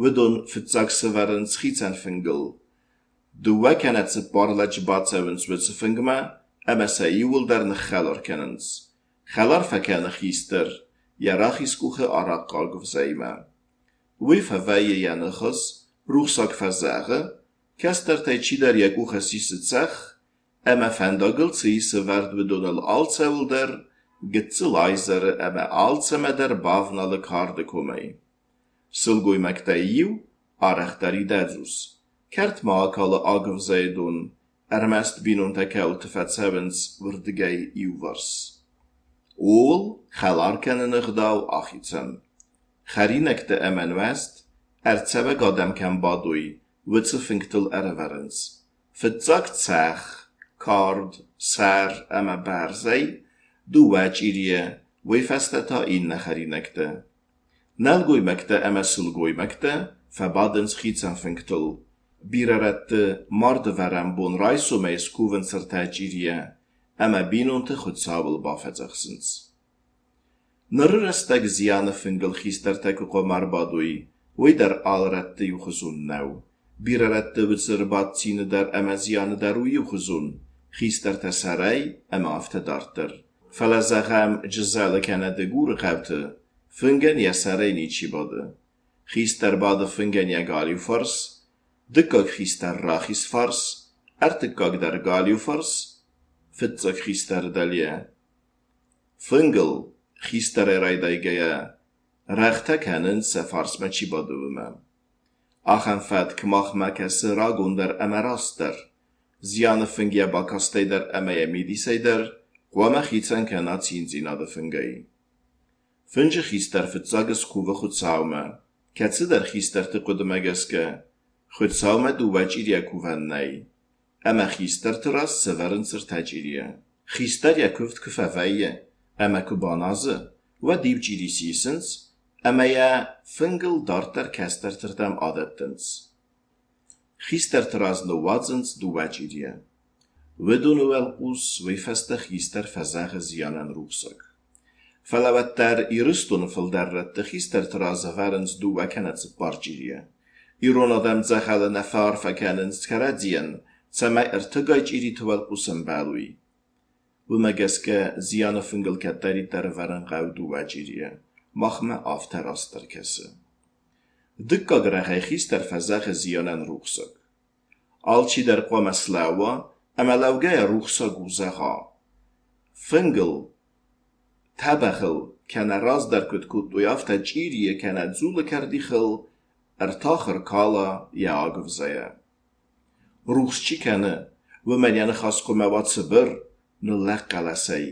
Speaker 1: уыдон фыццаг сӕвӕрынц хицӕн фынгыл. Дыууӕ кӕнӕ цыппар лӕджы бацӕуынц уыцы фынгмӕ ӕмӕ сӕ иууылдӕр ныххӕлар кӕнынц. Хӕлар фӕкӕны хистӕр, йӕ рахиз къухы арахъхъ агуывзӕимӕ. Уый фӕвӕййы йӕ ныхас, рухсаг фӕзӕгъы, кӕстӕртӕй чидӕр йӕ къухы сисы цӕхх, ӕмӕ фӕндагыл цы ис ӕвӕрд, уыдоныл алцӕуыл дӕр гыццыл айзӕры ӕмӕ алцӕмӕ дӕр бавналы карды комӕй. Сылгоймӕгтӕй иу, арӕхдӕр идӕдз ус, кӕртмӕ акалы агуывзӕйы дон, ӕрмӕст бинонтӕ кӕуылты фӕцӕуынц, уырдыгӕй иуварс. Ууыл хӕлар кӕныны гъдау ахицӕн. Хӕринӕгтӕ ӕмӕ нуӕзт, ӕрцӕуӕг адӕм кӕм бадой, уыцы фынгтыл ӕрӕвӕрынц. Фыццаг цӕхх, кард, сӕр ӕмӕ бӕрзӕй, дыууӕ чъирийӕ, уый фӕстӕ та иннӕ хӕринӕгтӕ. Нӕлгоймӕгтӕ ӕмӕ сылгоймӕгтӕ фӕбадынц хицӕн фынгтыл. Бирӕ рӕтты мардывӕрӕн бон райсомӕй скувынц ӕртӕ чъирийӕ ӕмӕ бинонты Хуыцауыл бафӕдзӕхсынц. Ныры рӕстӕг зианы фынгыл хистӕртӕ куы хъуамӕ ӕрбадой, уый дӕр алы рӕтты иухуызон нӕу. Бирӕ рӕтты уыцы ӕрбадт цины дӕр ӕмӕ зианы дӕр у иухуызон, хистӕртӕ сӕрӕй ӕмӕ афтӕ дарддӕр. Фӕлӕ, зӕгъӕм, Джызӕлы кӕнӕ Дыгуры хъӕуты фынгӕн йӕ сӕрӕй ничи бады. Хистӕр бады фынгӕн йӕ галиу фарс, дыккаг хистӕр рахиз фарс, ӕртыккаг дӕр галиу фарс, фыццаг хистӕр дӕле. Фынгыл, хистӕрӕй райдайгӕйӕ, рӕгътӕ кӕнынц, сӕ фарсмӕ чи бады, уымӕ. Ахӕм фӕтк махмӕ кӕсы рагондӕр ӕмӕ растдӕр. Зианы фынг йӕ бакастӕй дӕр ӕмӕ йӕ мидисӕй дӕр хъуамӕ хицӕн кӕна циндзинады фынгӕй. Фынджы хистӕр фыццаг скувы Хуыцаумӕ. Кӕцыдӕр хистӕрты хъуыдымӕ гӕсгӕ, Хуыцаумӕ дыууӕ чъирийӕ кувӕн нӕй, ӕмӕ хистӕрты раз сӕвӕрынц ӕртӕ чъирийӕ. Хистӕр йӕ куывд куы фӕвӕййы ӕмӕ куы баназы, уӕд иу чъири сисынц ӕмӕ йӕ фынгыл дарддӕр кӕстӕртырдӕм адӕттынц. Хистӕрты раз ныууадзынц дыууӕ чъирийӕ. Уыдоны уӕлхъус уый фӕстӕ хистӕр фӕзӕгъы зианӕн рухсаг. Фӕлӕ уӕддӕр Ирыстоны фылдӕр рӕтты хистӕрты раз ӕвӕрынц дыууӕ кӕнӕ цыппар чъирийӕ. Ирон адӕм дзӕгъӕлы нӕ фӕарфӕ кӕнынц кӕрӕдзийӕн, цӕмӕй ӕртыгай чъириты уӕлхъус ӕмбӕлой. Уымӕ гӕсгӕ зианы фынгыл кӕддӕриддӕр ӕвӕрын хъӕуы дыууӕ чъирийӕ, махмӕ афтӕ растдӕр кӕсы. Дыккаг рӕгъӕй хистӕр фӕзӕгъы зианӕн рухсаг. Алчидӕр хъуамӕ слӕууа ӕмӕ лӕугӕйӕ рухсаг у зӕгъа. Фынгыл, тӕбӕгъыл кӕнӕ раздӕр куыд кодтой, афтӕ чъирийы кӕнӕ дзулы кӕрдихыл ӕртах ӕркала йӕ агуывзӕйӕ. Рухс чи кӕны, уымӕн йӕ ныхас хъуамӕ уа цыбыр, ныллӕг хъӕлӕсӕй.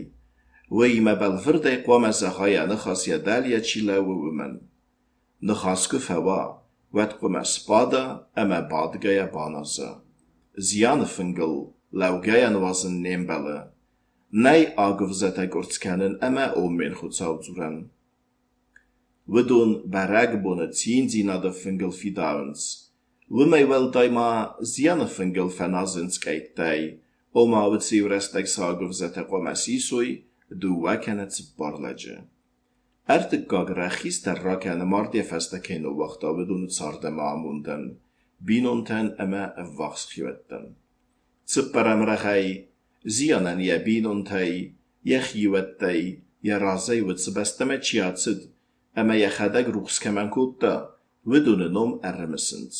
Speaker 1: Уыимӕ бӕлвырдӕй хъуамӕ зӕгъа йӕ ныхас йӕ дӕлйӕ чи лӕууы, уымӕн. Ныхас куы фӕуа, уӕд хъуамӕ сбада ӕмӕ бадгӕйӕ баназа. Зианы фынгыл лӕугӕйӕ нуазын не мбӕлы. Нӕй агуывзӕтӕ къуырцц кӕнын ӕмӕ оммен Хуыцау дзурӕн. Уыдон бӕрӕгбоны циндзинады фынгыл фидауынц. Уымӕй уӕлдай ма зианы фынгыл фӕназынц къӕйттӕй, ома уыцы-иу рӕстӕг цы агуывзӕтӕ хъуамӕ сисой, дыууӕ кӕнӕ цыппар лӕджы. Ӕртыккаг рӕхистӕр ракӕны мард йӕ фӕстӕ кӕй ныууагъта, уыдоны цард ӕмӕ амондӕн, бинонтӕн ӕмӕ ӕввахс хиуӕттӕн. Цыппӕрӕм рӕгъӕй зианӕн йӕ бинонтӕй, йӕ хиуӕттӕй, йӕ разӕй уыцы бӕстӕмӕ чи ацыд ӕмӕ йӕхӕдӕг рухс кӕмӕн кодта, уыдоны ном ӕрымысынц.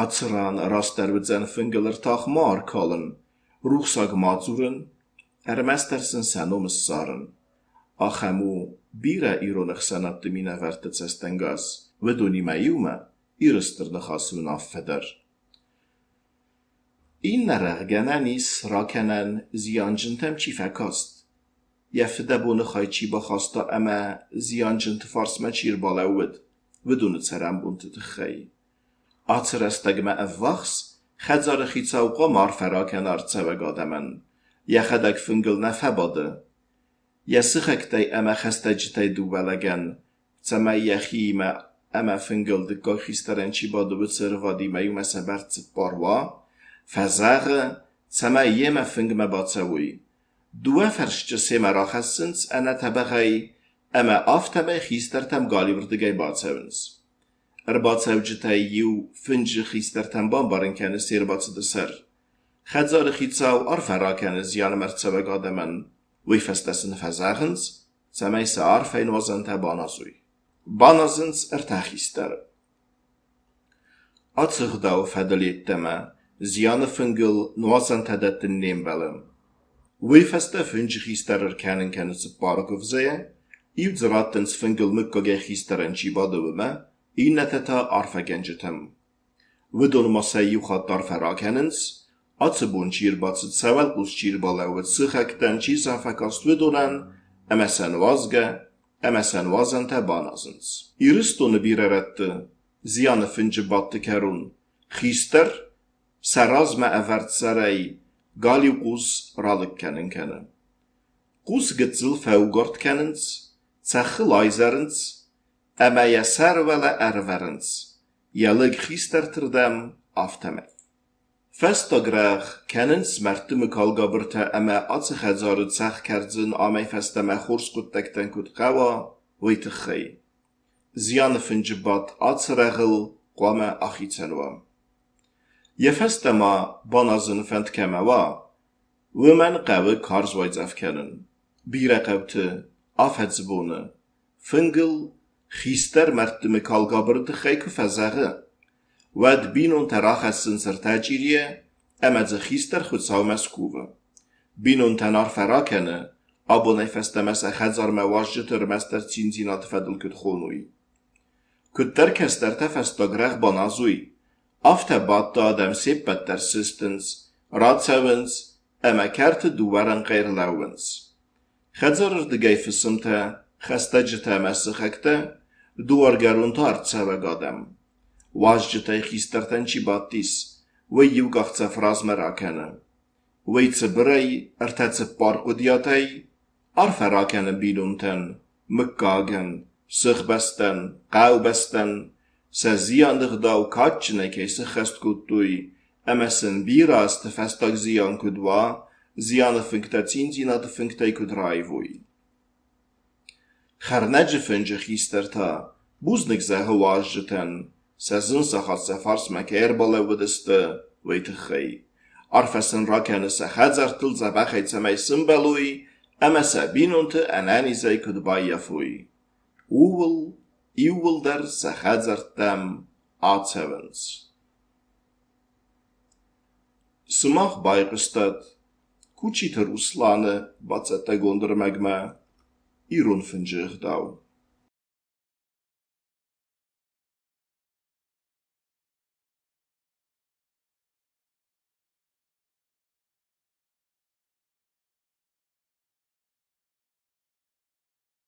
Speaker 1: Ацы ран растдӕр уыдзӕн фынгыл ӕртах ма ӕркалын, рухсаг ма дзурын, ӕрмӕстдӕр сын сӕ ном ссарын. Ахӕм у бирӕ ирон ӕхсӕнадты минӕвӕртты цӕстӕнгас, уыдонимӕ иумӕ Иры Стыр Ныхасы уынаффӕ дӕр. Иннӕ рӕгъгӕнӕн ис ракӕнӕн, зианджынтӕм чи фӕкаст, йӕ фыдӕбоны хай чи бахаста ӕмӕ зианджынты фарсмӕ чи рбалӕууыд, уыдоны цӕрӕнбонты тыххӕй. Ацы рӕстӕгмӕ ӕввахс хӕдзары хицау хъуамӕ арфӕ ракӕна ӕрцӕуӕг адӕмӕн, йӕхӕдӕг фынгыл нӕ фӕбады. Йӕ сыхӕгтӕй ӕмӕ хӕстӕджытӕй дыууӕ лӕгӕн, цӕмӕй йӕхиимӕ ӕмӕ фынгыл дыккаг хистӕрӕн чи бады, уыцы ӕрвадимӕ иумӕ сӕ бӕрц цыппар уа, фӕзӕгъы, цӕмӕй йемӕ фынгмӕ бацӕуой. Дыууӕ фӕрсчы семӕ рахӕссынц ӕнӕ тӕбӕгъӕй ӕмӕ афтӕмӕй хистӕртӕм галиуырдыгӕй бацӕуынц. Ӕрбацӕуджытӕй иу фынджы хистӕртӕн бамбарын кӕны се рбацыды сӕр. Хӕдзары хицау арфӕ ракӕны зианмӕ ӕрцӕуӕг адӕмӕн, уый фӕстӕ сын фӕзӕгъынц, цӕмӕй сӕ арфӕйы нуазӕнтӕ баназой. Баназынц ӕртӕ хистӕры. Ацы ӕгъдауы фӕдыл йеддӕмӕ зианы фынгыл нуазӕнтӕ дӕттын не мбӕлы. Уый фӕстӕ фынджы хистӕр ӕркӕнын кӕны цыппар агуывзӕйӕ, иу дзы раттынц фынгыл мыггагӕй хистӕрӕн чи бады, уымӕ, иннӕтӕ та арфӕгӕнджытӕм. Уыдон ма сӕ иу хатт арфӕ ракӕнынц, ацы бон чи ӕрбацыд, сӕ уӕлхъус чи ӕрбалӕууыд сыхӕгтӕн, чи сӕм фӕкаст, уыдонӕн, ӕмӕ сӕ нуазгӕ ӕмӕ сӕ нуазӕнтӕ баназынц. Ирыстоны бирӕ рӕтты зианы фынджы бадты кӕрон хистӕр сӕ размӕ ӕвӕрд сӕрӕй галиу хъус ралыг кӕнын кӕны. Хъус гыццыл фӕугард кӕнынц, цӕххыл айзӕрынц ӕмӕ йӕ сӕр уӕлӕ ӕрывӕрынц, йӕ лыг хистӕртырдӕм, афтӕмӕй. Фӕстаг рӕгъ кӕнынц мӕрдты Мыкалгабыртӕ ӕмӕ ацы хӕдзары цӕхх кӕрдзын амӕй фӕстӕмӕ хорз хъуыддӕгтӕн куыд хъӕуа, уый тыххӕй. Зианы фынджы бадт ацы рӕгъыл хъуамӕ ахицӕн уа. Йӕ фӕстӕ ма баназыны фӕнд кӕмӕ уа, уымӕн хъӕуы карз уайдзӕф кӕнын. Бирӕ хъӕуты афӕдзы боны фынгыл хистӕр мӕрдты Мыкалгабыры тыххӕй куы фӕзӕгъы, уӕд бинонтӕ рахӕссынц ӕртӕ чъирийӕ ӕмӕ дзы хистӕр Хуыцаумӕ скувы. Бинонтӕн арфӕ ракӕны, абонӕй фӕстӕмӕ сӕ хӕдзармӕ уазджыты ӕрмӕстдӕр циндзинады фӕдыл куыд хоной. Куыддӕр кӕстӕртӕ фӕстаг рӕгъ баназой, афтӕ бадты адӕм се ппӕт дӕр сыстынц, рацӕуынц ӕмӕ кӕрты дыууӕ рӕнхъӕй ӕрлӕууынц. Хӕдзарырдыгӕй фысымтӕ, хӕстӕджытӕ ӕмӕ сыхӕгтӕ, дуаргӕрон та ӕрцӕуӕг адӕм. Уазджытӕй хистӕртӕн чи бадтис, уый иу къахдзӕф размӕ ракӕны. Уый цыбырӕй, ӕртӕ-цыппар хъуыдиатӕй арфӕ ракӕны бинонтӕн, мыггагӕн, сыхбӕстӕн, хъӕубӕстӕн, сӕ зианы гъдау кадджынӕй кӕй сыххӕст кодтой ӕмӕ сын бирӕ азты фӕстаг зиан куыд уа, зианы фынгтӕ циндзинады фынгтӕй куыд раивой. Хӕрнӕджы фынджы хистӕр та бузныг зӕгъы уазджытӕн, сӕ зын сахат сӕ фарсмӕ кӕй ӕрбалӕууыдысты, уый тыххӕй. Арфӕ сын ракӕны сӕ хӕдзӕрттыл дзӕбӕхӕй цӕмӕй сымбӕлой ӕмӕ сӕ бинонты ӕнӕнизӕй куыд баййафой. Ууыл иууылдӕр сӕ хӕдзӕрттӕм ацӕуынц. Сымах байхъуыстат Кучиты Русланы бацӕттӕгонд ӕрмӕгмӕ «Ирон фынджы ӕгъдау».